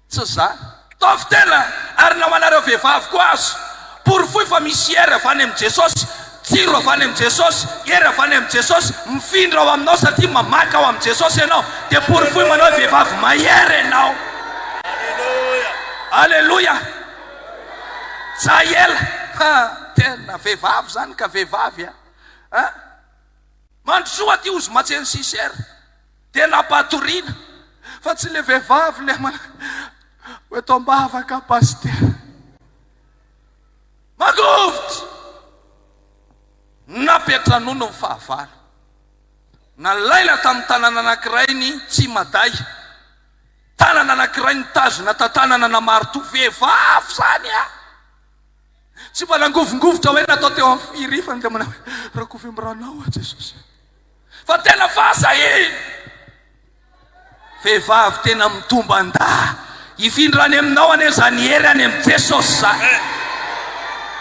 tsy za. Ataovy tena ary na ho anareo vehivavy koa aza. Porofoy fa misy hery avy any amin'i Jesosy, tsiro avy any amin'i Jesosy, hery avy any amin'i Jesosy mifindra ao aminao satria mamaka ao amin'i Jesosy ianao. Dia porofoy manao hoe vehivavy mahery ianao. Aleloia. Jaela, ha, tena vehivavy zany ka vehivavy a! A! Mandrosoa aty ozy matseny Sisera, dia nampatoriana, fa tsy le vehivavy le mana, ho eto am-bavaka pasitera. Mangovitra! Nampiantranoina ny fahavalo. Nalaina tamin'ny tanàna anankiray ny Tsimaday. Tanana anankiray nitazona tantanana namaritoa vehivavy izany a! Tsy mba nangovingovitra hoe natao teo amin'ny fihirifany dia manao hoe rakovy amin'ny ranao aho Jesosy. Fa tena fahasahiana! Vehivavy tena mitomban-dahy. Hifindra any aminao anie izany hery any amin'i Jesosy izany.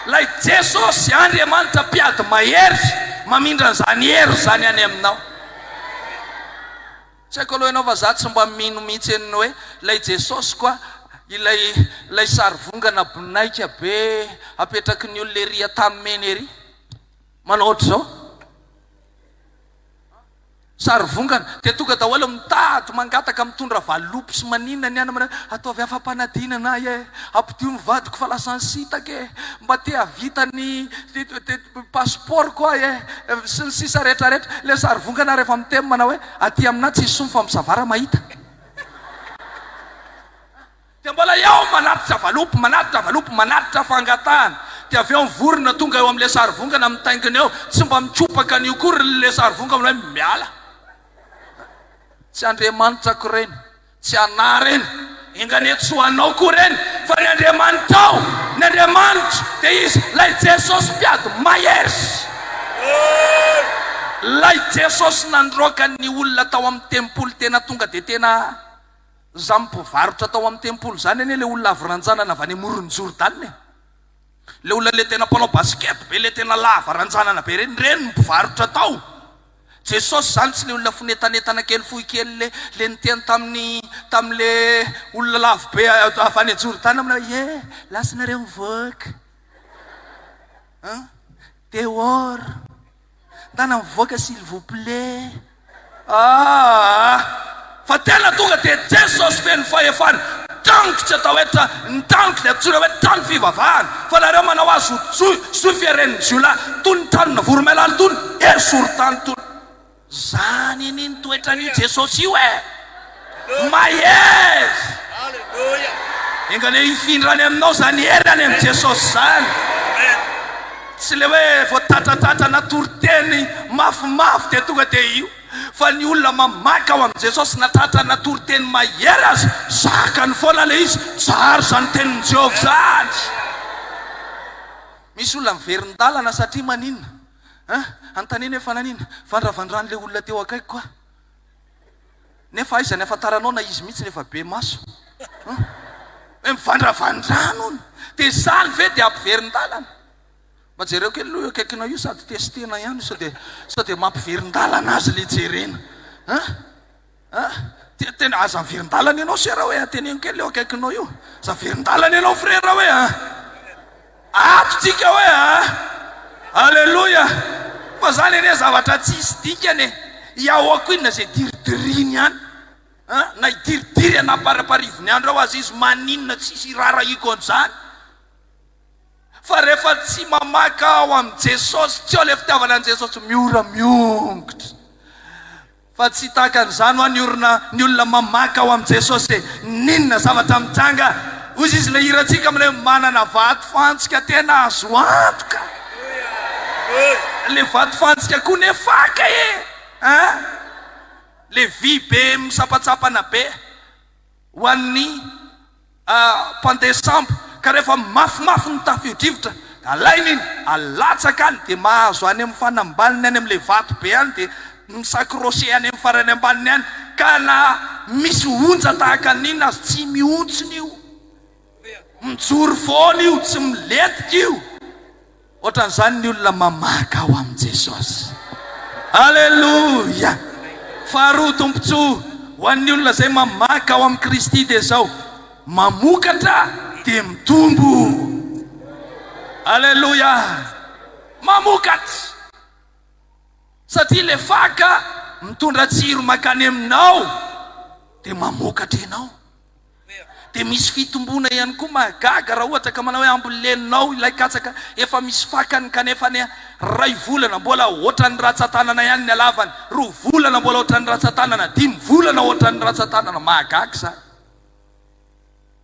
Ilay Jesosy Andriamanitra mpiady mahery mamindra an'izany hery izany any aminao. Tsy haiko aloha ianao fa za tsy mba mino mihitsy ny hoe ilay Jesosy koa ilay ilay sary vongana bonaika be apetraky ny olona ery Antanimena ery manao ohatr'izao. Sary vongana dia tonga daholo mitady mangataka mitondra valopy sy maninona ny any manao ataovy afa-panadinana ahy e, ampodio ny vadiko fa lasa nisintaka e, mba te hahavita ny Passeport ko ahy e! Sy ny sisa rehetra rehetra. Ilay sary vongana rehefa miteny manao hoe aty aminà tsisy soa fa misavara mahita. Dia mbola eo manatitra valopy, manatitra valopy, manatitra fangatahana. Dia avy eo ny vorona tonga eo amin'ilay sary vongana mitaingina eo, tsy mba mikopaka an'io akory ilay sary vongana manao hoe miala. Tsy Andriamanitra ko ireny. Tsy anah reny, enga anie tsy ho anao koa reny, fa ny Andriamanitrao, ny Andriamanitro, dia Izy, Ilay Jesosy mpiady mahery, Ilay Jesosy nandroaka ny olona tao amin'ny tempoly, tena tonga dia tena zany mpivarotra tao amin'ny tempoly zany anie ilay olona avy ranjanana avy any amoron'i Jordana e. Ilay olona ilay tena mpanao basket be, ilay tena lava ranjanana be ireny, ireny no mpivarotra tao. Jesosy izany tsy le olona fonetanetana kely fohy kely le le niteny tamin'ny tamin'le olona lavo be avy any Jordana aminao hoe ye lasa nareo mivoaka an dehors ndana mivoaka s'il vous plait aa fa tena tonga dia Jesosy feno fahefana tranoko tsy atao hoe tra ny tranoko dia antsoina hoe trano fivavahana fa nareo manao azy ho joy zohy fiaren'ny jiolahy toy ny tranona voromailala tony esory tany tony zany anie ny toetran'io Jesosy io e! Mahery! Enga anie hifindra any aminao zany hery any amin'i Jesosy zany. Tsy le hoe voatatratatrana toriteny mafimafy dia tonga dia io. Fa ny olona mamaky ao amin'i Jesosy na tratrana toriteny mahery aza, zakany foana ilay izy, tsara izany tenin'i Jehovah izany. Misy olona miverin-dalana satria maninona? Hein? Anontaniana hoe fa naninona? Vandravandran'ilay olona teo akaikiko aho. Nefa aiza ny ahafantaranao na izy mihitsy no efa be maso? Hein? Hoe mivandravandrano hono. Dia izany ve dia hampiverin-dalana? Mba jereo kely aloha io akaikinao io sady testena ihany sao dia sao dia mampiverin-dalana azy le jerena. Hein? Hein? Tena aza miverin-dalana ianao sera hoe teneno kely eo akaikinao io. Aza miverin-dalana ianao frera hoe an. Ato tsika hoe an. Aleloia. Fa zany anie zavatra tsisy dikany e. Iahoako inona zay diridiriny any. Hein? Na hidiridiry an'ampariparivony andro ao aza izy maninona tsisy irarahiko an'izany. Fa rehefa tsy mamaka ao amin'i Jesosy, tsy ao ilay fitiavana an'i Jesosy, miora miongotra. Fa tsy tahaka an'izany hoa ny orona, ny olona mamaka ao amin'i Jesosy e. N'inona zavatra mitranga, hoy izy ilay hirantsika amin'ilay hoe manana vato fantsika tena azo antoka. Ilay vato fantsika koa ne faka e! Hein? Le vy be misampantsampana be ho an'ny mpandeha sambo ka rehefa mafimafy ny tafio-drivotra dia alaina iny, alatsaka any dia mahazo any amin'ny fanambaniny any amin'ilay vato be any dia mi-s'accrocher any amin'ny farany ambaniny any ka na misy onja tahaka ny inona aza tsy mihontsina io, mijoro foana io, tsy milentika io. Ohatran'izany ny olona mamaka ao amin'i Jesosy. Aleloia! Faharoa, tombontsoa ho an'ny olona izay mamaka ao amin'i Kristy dia izao, mamokatra dia mitombo. Aleloia! Mamokatra! Satria ilay faka mitondra tsiro mankany aminao dia mamokatra ianao. Dia misy fitomboana ihany koa mahagaga raha ohatra ka manao hoe ambolenao ilay katsaka efa misy fakany kanefa anie ray volana mbola ohatran'ny ratsan-tanana ihany ny halavany, roa volana mbola ohatran'ny ratsan-tanana, dimy volana ohatran'ny ratsan-tanana, mahagaga izany.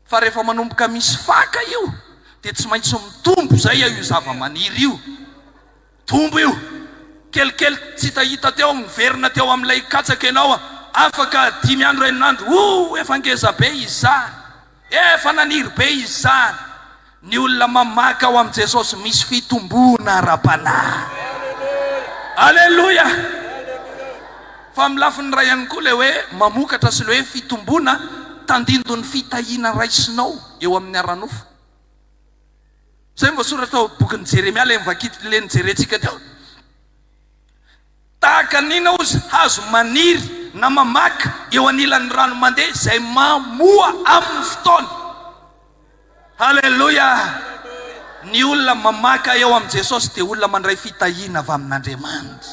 Fa rehefa manomboka misy faka io dia tsy maintsy mitombo izay io zava-maniry io. Tombo io. Kelikely tsy hitahita teo, miverina teo amin'ilay katsaka ianao afaka dimy andro enina andro, oh efa ngeza be izy izany, efa naniry be izy izany. Ny olona mamaka ao amin'i Jesosy misy fitomboana ara-panahy. Aleloia! Fa amin'ny lafiny iray ihany koa ilay hoe mamokatra sy ilay hoe fitomboana tandindon'ny fitahiana raisinao eo amin'ny ara-nofo. Izay no voasoratra ao bokin'i Jeremia ilay novakiako ilay nojerentsika teo. Tahaka ny inona hozy hazo maniry na mamaka eo anilan'ny rano mandeha izay mamoa amin'ny fotoany. Haleloia! Ny olona mamaka eo amin'i Jesosy dia olona mandray fitahiana avy amin'Andriamanitra.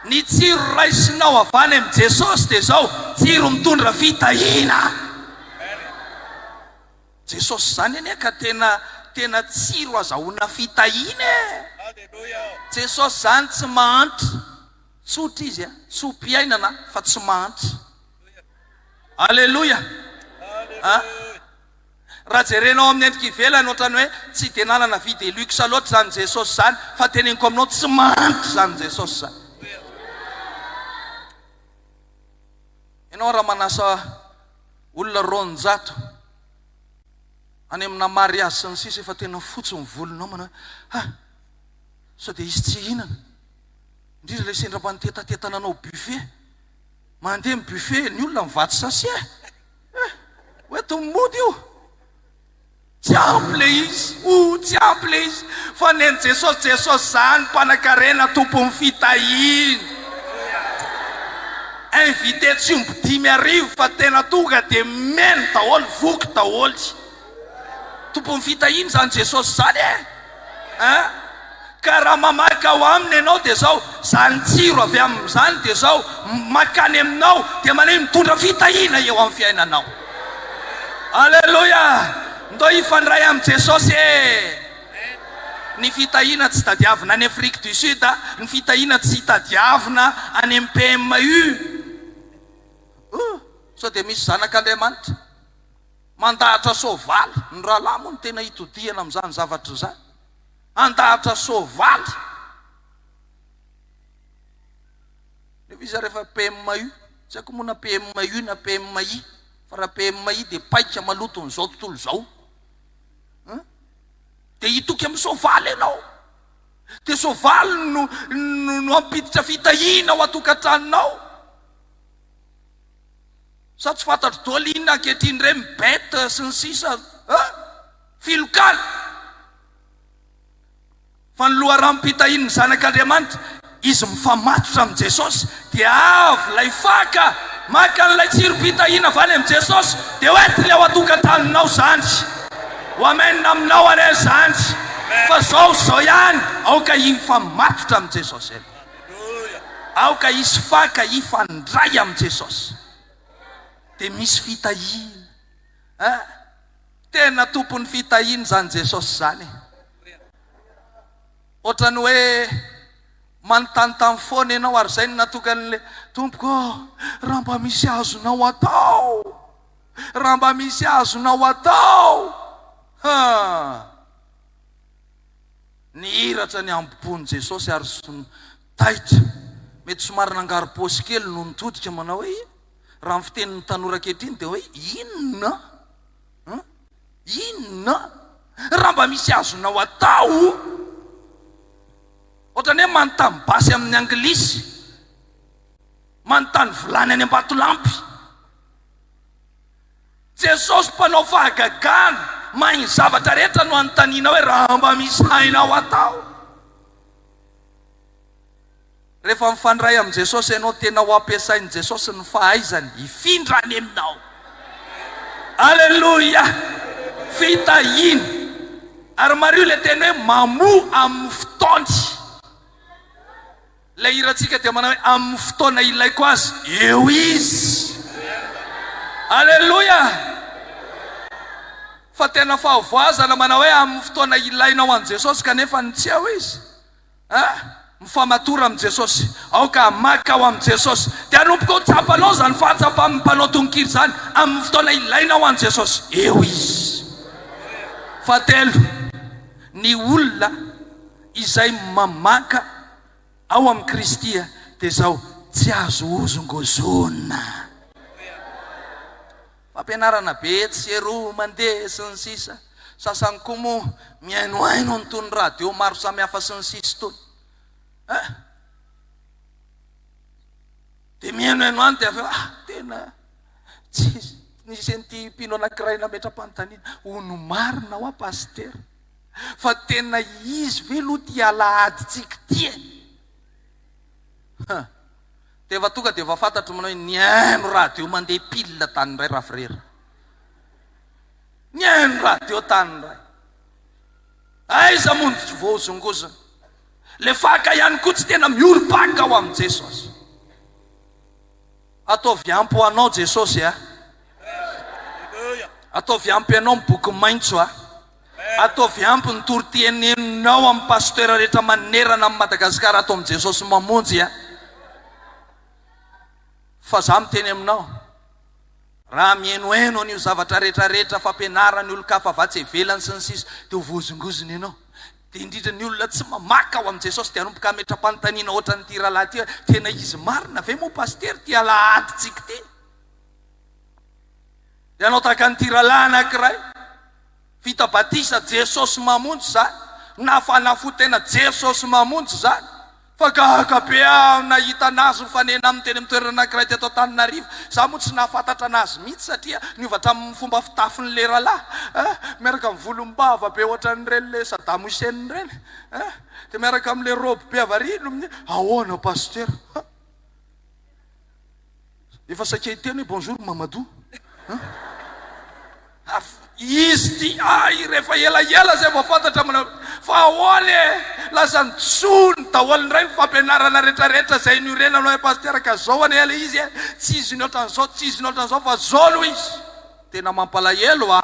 Ny tsiro raisinao avy any amin'i Jesosy dia izao, tsiro mitondra fitahiana. Jesosy zany anie ka tena tena tsiro azahoana fitahiana e! Jesosy zany tsy mahantra, tsotra izy a, tso-piainana fa tsy mahantra. Aleloia! A! Raha jerenao amin'ny endrika ivelany ohatran'ny hoe tsy dia nanana vie de luxe loatra izany Jesosy izany fa teneniko aminao tsy mahantra izany Jesosy izany. Ianao raha manasa Olona 200 any amina mariazy sy ny sisa efa tena fotsy ny volonao manao hoe ha! Sao dia hisy tsy hihinana? Indrindra ilay sendra mba nitetateta nanao buffet. Mandeha ny buffet, ny olona mivatsy sachet. Eh! Hoento mody io. Tsy ampy le izy, oh tsy ampy le izy, fa nen'i Jesosy, Jesosy zany mpanakarena tompon'ny fitahiana, invité tsy omby 5000 fa tena tonga de meno daholo, voky daholo, tompon'ny fitahiana zany Jesosy zany e, hein, ka raha mamaky ao aminy ianao de zao, zany tsiro avy amin'izany de zao, makany aminao de maneho mitondra fitahiana eo amin'ny fiainanao. Aleloia! Ndao hifandray amin'i Jesosy e! Ny fitahiana tsy tadiavina any Afrique du Sud, ny fitahiana tsy tadiavina any amin'ny PMU. Oh, sao dia misy zanak'Andriamanitra mandahatra soavaly, ny rahalahy moa no tena itodihana amin'izany zavatra izany. Handahatra soavaly. Nefa izy ary efa PMU, tsy haiko moa na PMU na PMI, fa raha PMI dia paika maloton'izao tontolo izao. Hein? Dia hitoky amin'ny soavaly ianao. Dia soavaly no, no, no hampiditra fitahiana ao an-tokantranonao. Sa tsy fantatro daholo inona ankehitriny ireny bête sy ny sisa, hein? Filokana. Fa ny loharanom-pitahian'ny Zanak'Andriamanitra, izy mifamatotra amin'i Jesosy, dia avy ilay faka maka an'ilay tsirom-pitahiana avy any amin'i Jesosy, dia hoentiny ao an-tokantranonao izany. Ho amen aminao anie izany. Fa izao sy izao ihany, aoka hifamatotra amin'i Jesosy ianao. Aoka hisy faka hifandray amin'i Jesosy. Dia misy fitahiana. Eh? Tena tompon'ny fitahiana izany Jesosy izany e. Ohatran'ny hoe manontanintany foana ianao ary izay no nahatonga an'ilay Tompoko ô, raha mba misy azonao atao, raha mba misy azonao atao. Ha! Nihiratra ny hambom-pon'i Jesosy ary taitra. Mety somary nangaro-paosy kely no nitodika manao hoe, raha ny fitenin'ny tanora ankehitriny dia hoe inona? An? Inona? Raha mba misy azonao atao? Ohatran'ny hoe manontany basy amin'ny anglisy, manontany vilany any Ambatolampy. Jesosy mpanao fahagagana, mahay ny zavatra rehetra no anontaniana hoe raha mba misy hainao atao. Rehefa mifandray amin'i Jesosy ianao, tena ho ampiasain'i Jesosy ny fahaizany hifindra any aminao. Aleloia! Fitahiana. Ary mariho ilay teny hoe mamoa amin'ny fotoany. Ilay hirantsika dia manao hoe amin'ny fotoana ilaiko azy, eo Izy. Aleloia! Fa tena fahavoazana manao hoe amin'ny fotoana ilainao an'i Jesosy kanefa ny tsy eo Izy. Ah! Mifamatora amin'i Jesosy. Aoka hamaky ao amin'i Jesosy. Dia hanomboka ho tsapanao izany fahatsapan'ny mpanao tononkira izany amin'ny fotoana ilainao an'i Jesosy. Eo Izy. Fahatelo, ny olona izay mamaka ao amin'i Kristy dia izao, tsy azo hozongozonina. Fampianarana be etsy sy eroa mandeha sy ny sisa Sasany koa moa mihainohaino an'itony radio maro samihafa sy ny sisa itony eh! Dia mihainohaino any dia avy eo ah tena tsy nisy an'ity mpino anankiray nametra-panontaniana, hono marina hoa pasitera fa tena izy ve aloha ity alahadintsika ity e? Ha! Dia efa tonga dia efa fantatro manao hoe nihaino radio mandeha pile tany indray rafrera. Nihaino radio tany indray. Aiza moa ny tsy voahozongozona. Le faka ihany koa tsy tena miorim-paka ao amin'i Jesosy. Ataovy ampy ho anao Jesosy a. Ataovy ampy anao ny boky maitso a. Ataovy ampy ny toriteny henonao amin'ny pasteur rehetra manerana an'i Madagascar ato amin'i Jesosy Mamonjy a! Fa za miteny aminao, raha mihenoheno an'io zavatra rehetra rehetra fampianarany olon-kafa avy atsy ivelany sy ny sisa dia ho voahozongozona ianao. Dia indrindra ny olona tsy mamaky ao amin'i Jesosy dia hanomboka hametra-panontaniana ohatran'ity rahalahy ity hoe, tena izy marina ve moa pasitera ity alahadintsika ity? Dia hanao tahaka an'ity rahalahy anankiray. Vita batisa Jesosy mamonjy zany, nafana fo tena Jesosy mamonjy zany, fa gaga be aho nahita anazy nifanena aminy teny amin'ny toerana anankiray teto Antananarivo, za moa tsy nahafantatra anazy mihitsy satria niova hatramin'ny fomba fitafiny le rahalahy eh, miaraka amin'ny volombava be ohatran'ireny le Saddam Hussein ireny eh, dia miaraka amin'le robe be avy ary no ahoana pasitera ha. Efa saika hiteny hoe bonjour Mamadou an! Izy ity ay rehefa elaela zay vao fantatra manao fa ahoana e! Lasa nitsony daholo indray ny fampianarana retraretra zay niorenana hoe pasitera ka zao anie le izy e! Tsy izy ny ohatran'izao tsy izy ny ohatran'izao fa zao no izy! Tena mampalahelo a!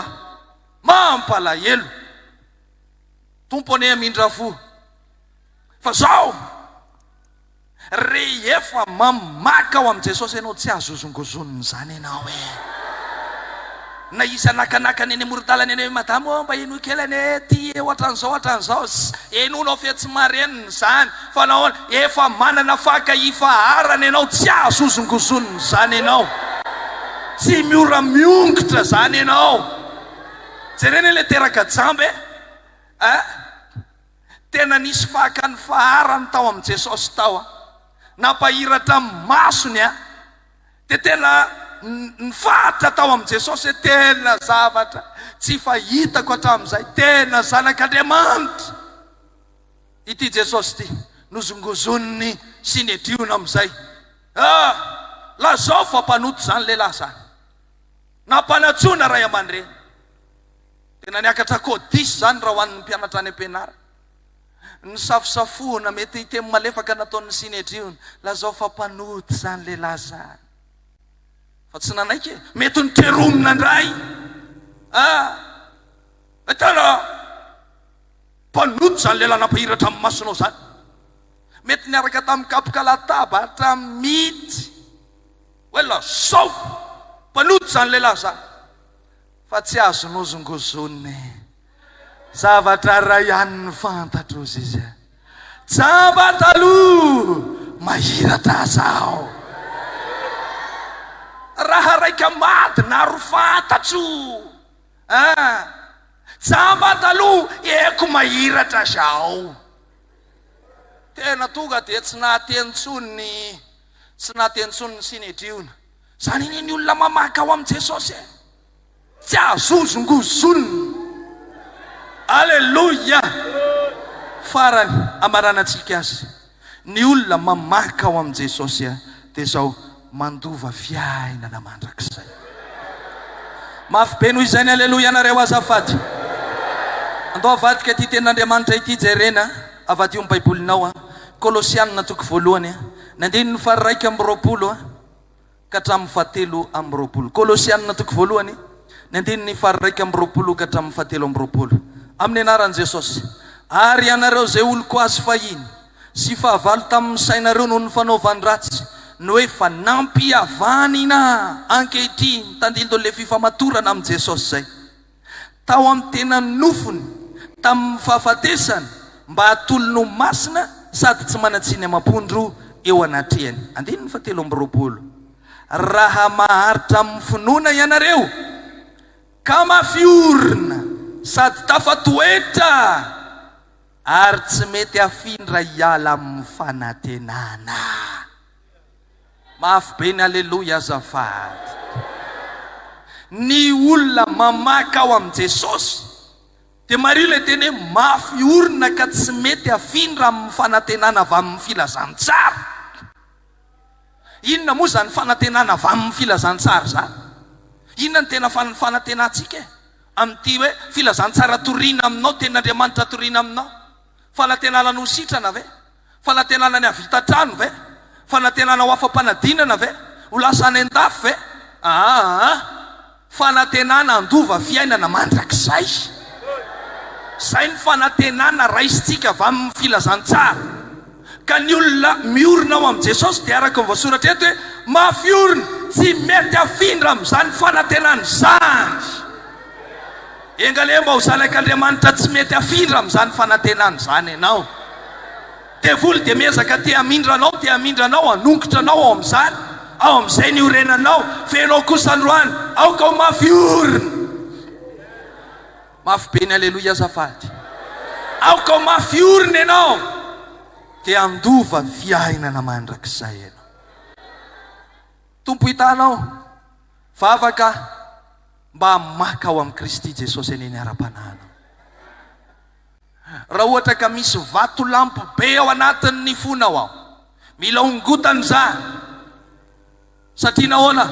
Mampalahelo! Tompo anie hamindra fo fa zao! Rehefa mamaky ao amin'i Jesosy ianao, tsy azo hozongozonina izany ianao e! Na hisy hanakanakana eny amoron-dalana eny hoe, Madama ô, mba henoy kely anie ity e, ohatran'izao, ohatran'izao. Henoinao fe tsy marenina izany. Fa nahoana? Efa manana faka ifaharana ianao, tsy azo hozongozonina izany ianao. Tsy miora miongotra izany ianao. Jerena ilay teraka jamba e! Eh? Tena nisy fakany faharany tao amin'i Jesosy tao an. Nampahiratra ny masony an. Dia tena nifahatra tao amin'i Jesosy hoe tena zavatra tsy fahitako hatramin'izay, tena zanak'Andriamanitra ity Jesosy ity. Nozongozoniny sy nedriona amin'izay. Ah! Lazao fa mpanota izany lehilahy izany. Nampanantsoina ray aman-dreny. Tena niakatra codis izany raha ho an'ny mpianatra any am-pianarana. Nisafosafoana, mety hiteny malefaka nataon'ny Synedriona, lazao fa mpanota izany lehilahy izany. Fa tsy nanaiky e. Mety noteromina indray. Ah! Tena mpanota izany lehilahy nampahiratra amin'ny masonao izany. Mety niaraka tamin'ny kapoka latabatra mihitsy. Hoe lazao mpanota izany lehilahy izany. Fa tsy azo nozongozonina e. Zavatra iray ihany no fantatro ozy izy a. Jamba taloha! Mahiratra zaho. Raha raika madina ro fantatro ah. Jamba taloha eko mahiratra zao. Tena tonga dia tsy nahateny intsony ny tsy nahateny intsony ny Synedriona. Zany anie ny olona mamaka ao amin'i Jesosy e. Tsy azo hozongozonina. Aleloia! Farany hamaranantsika azy, ny olona mamaka ao amin'i Jesosy dia izao mandova fiainana mandrakizay. Mafy be noho izay ny aleloia anareo azafady. Andao avadika ity tenin'Andriamanitra ity jerena, avadio ny baibolinao a. Kolosianina toko voalohany, ny andininy faha 21. ka hatramin'ny fahatelo amby 20. Kolosianina toko voalohany, ny andininy faha-21 ka hatramin'ny fahatelo amby 20. Amin'ny anaran'i Jesosy. Ary ianareo izay oloko azy fahiny, sy fahavalo tamin'ny sainareo noho ny fanaovan-dratsy, no efa nampihavanina ankehitriny, tandindon'ilay fifamatorana amin'i Jesosy izay. tao amin'ny tena nofony tamin'ny fahafatesany mba hatolony ho masina sady tsy manan-tsiny amam-pondro eo anatrehany. Andininy fahatelo amby 20. Raha maharitra amin'ny finoana ianareo ka mafy orina sady tafatoetra ary tsy mety afindra hiala amin'ny fanantenana. Mafy be ny aleloia azafady. Ny olona mamaka ao amin'i Jesosy dia mariho ilay teny hoe mafy orina ka tsy mety afindra amin'ny fanantenana avy amin'ny filazantsara. Inona moa izany fanantenana avy amin'ny filazantsara izany? Inona no tena fanantenantsika e? Amin'ity hoe filazantsara torina aminao, tenin'Andriamanitra torina aminao. Fanantenana ny ho sitrana ve? Fanantenana ny hahavita trano ve? Fanantenana ho afa-panadinana ve? Ho lasa any an-dafy ve? Aa! Fanantenana handova fiainana mandrakizay. Izay ny fanantenana raisintsika avy amin'ny filazantsara. Ka ny olona miorina ao amin'i Jesosy dia araka ny voasoratra eto hoe mafy orina, tsy mety afindra amin'izany fanantenana izany. Enga anie mba ho zanak'Andriamanitra tsy mety afindra amin'izany fanantenana izany ianao. Devoly dia miezaka te hamindra anao, te hamindra anao, hanongotra anao ao amin'izany, ao amin'izay niorenanao, fa ianao kosa androany, aoka ho mafy orina. Mafy be ny aleloia azafady. Aoka ho mafy orina ianao, dia handova fiainana mandrakizay ianao. Tompo hitanao, vavaka. Mba maka ao amin'i Kristy Jesosy anie ny ara-panahinao. Raha ohatra ka misy vatolampy be ao anatin'ny fonao ao, mila ongotana izany. Satria nahoana?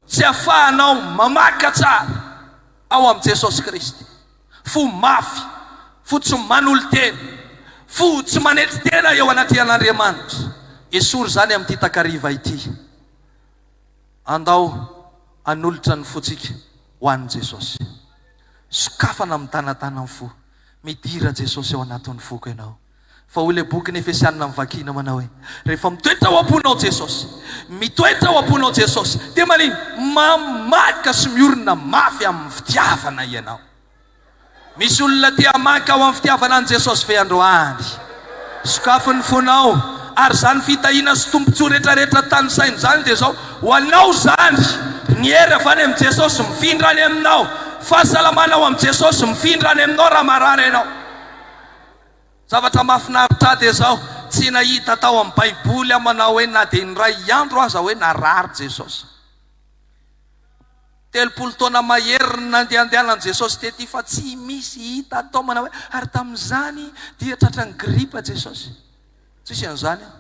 Tsy afahanao mamaka tsara ao amin'i Jesosy Kristy. Fo mafy, fo tsy manolo-tena, fo tsy manetry tena eo anatrehan'Andriamanitra. Esory izany amin'ity takariva ity. Andao hanolotra ny fontsika ho an'i Jesosy. Sokafana mitanatana ny fo. Midira Jesosy ao anatin'ny foko ianao. Fa hoy ilay bokin'ny Efesianina novakiana manao hoe, rehefa mitoetra ao am-ponao Jesosy, mitoetra ao am-ponao Jesosy, dia manino? Mamaka sy miorina mafy amin'ny fitiavana ianao. Misy olona te hamaky ao amin'ny fitiavana an'i Jesosy ve androany? Sokafy ny fonao, ary izany fitahiana sy tombontsoa rehetrarehetra tanisaina izany dia izao, ho anao izany, ny hery avy any amin'i Jesosy mifindra any aminao, fahasalamana ao amin'i Jesosy mifindra any aminao raha marary ianao. Zavatra mahafinaritra ahy dia izao, tsy nahita tao amin'ny Baiboly aho manao hoe na dia indray andro aza hoe narary Jesosy. 30 taona mahery ny nandehandehanan'i Jesosy tety fa tsy misy hita atao manao hoe ary tamin'izany dia tratran'ny gripa Jesosy. Tsisy an'izany ao.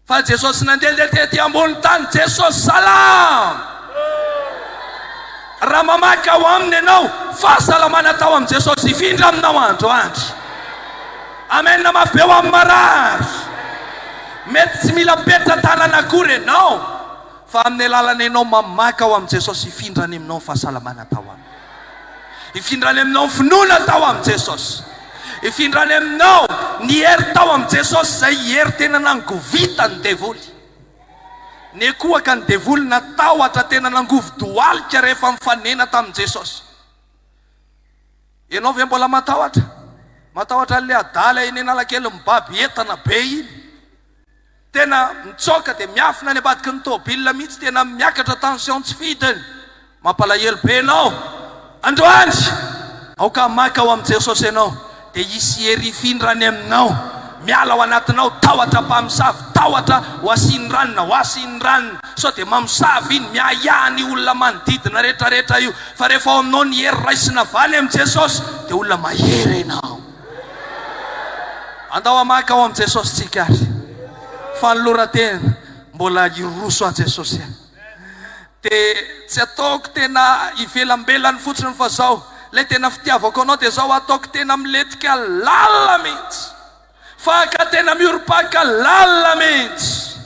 Fa Jesosy nandehandeha tety ambony tany, Jesosy salama! Raha mamaky ao aminy ianao, fahasalamana tao amin'i Jesosy hifindra aminao androany. Amen mafy be ho amin'ny marary. Mety tsy mila petra-tanana akory ianao. Fa amin'ny alalan'ny ianao mamaka ao amin'i Jesosy hifindra any aminao ny fahasalamana tao Aminy. Hifindra any aminao ny finoana tao amin'i Jesosy. Hifindra any aminao ny hery tao amin'i Jesosy izay hery tena nangovita ny devoly. Nekohaka ny devoly natahotra tena nangovi-dohalika rehefa nifanena tamin'i Jesosy. Ianao ve mbola matahotra? Matahotra an'ilay adala eny Analakely mibaby entana be iny? Tena mitsoaka dia miafina any ambadiky ny tôbila mihitsy, tena miakatra tension tsy fidiny. Mampalahelo be enao. Androany, aoka hamaky ao amin'i Jesosy enao, dia hisy hery hifindra any aminao. Miala ao anatinao tahotra mpamosavy, tahotra ho asian'ny ranona, ho asian'ny ranona. Sao dia mamosavy iny, miahiahy ny olona manodidina rehetrarehetra io. Fa rehefa ao aminao ny hery raisina avy any amin'i Jesosy, dia olona mahery enao. Andao hamaky ao amin'i Jesosy tsika ary. Fanoloran-tena, mbola hiroso an'i Jesosy ihany. Dia tsy ataoko tena ivelambelany fotsiny fa zao, ilay tena fitiavako anao dia zao ataoko tena milentika lalina mihitsy. Faka tena miorim-paka lalina mihitsy.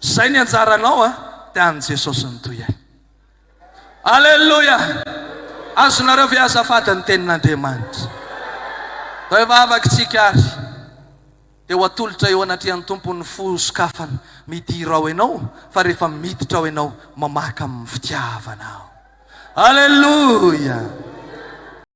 Zay ny anjaranao a, dia an'i Jesosy ny toy ahy. Aleloia! Azonareo ve azafady ny tenin'Andriamanitra? Atao hoe vavaka isika ary dia ho atolotra eo anatrehan'ny Tompo ny fo sokafana. Midira ao ianao fa rehefa miditra ao ianao mamaka amin'ny fitiavana ao. Aleloia!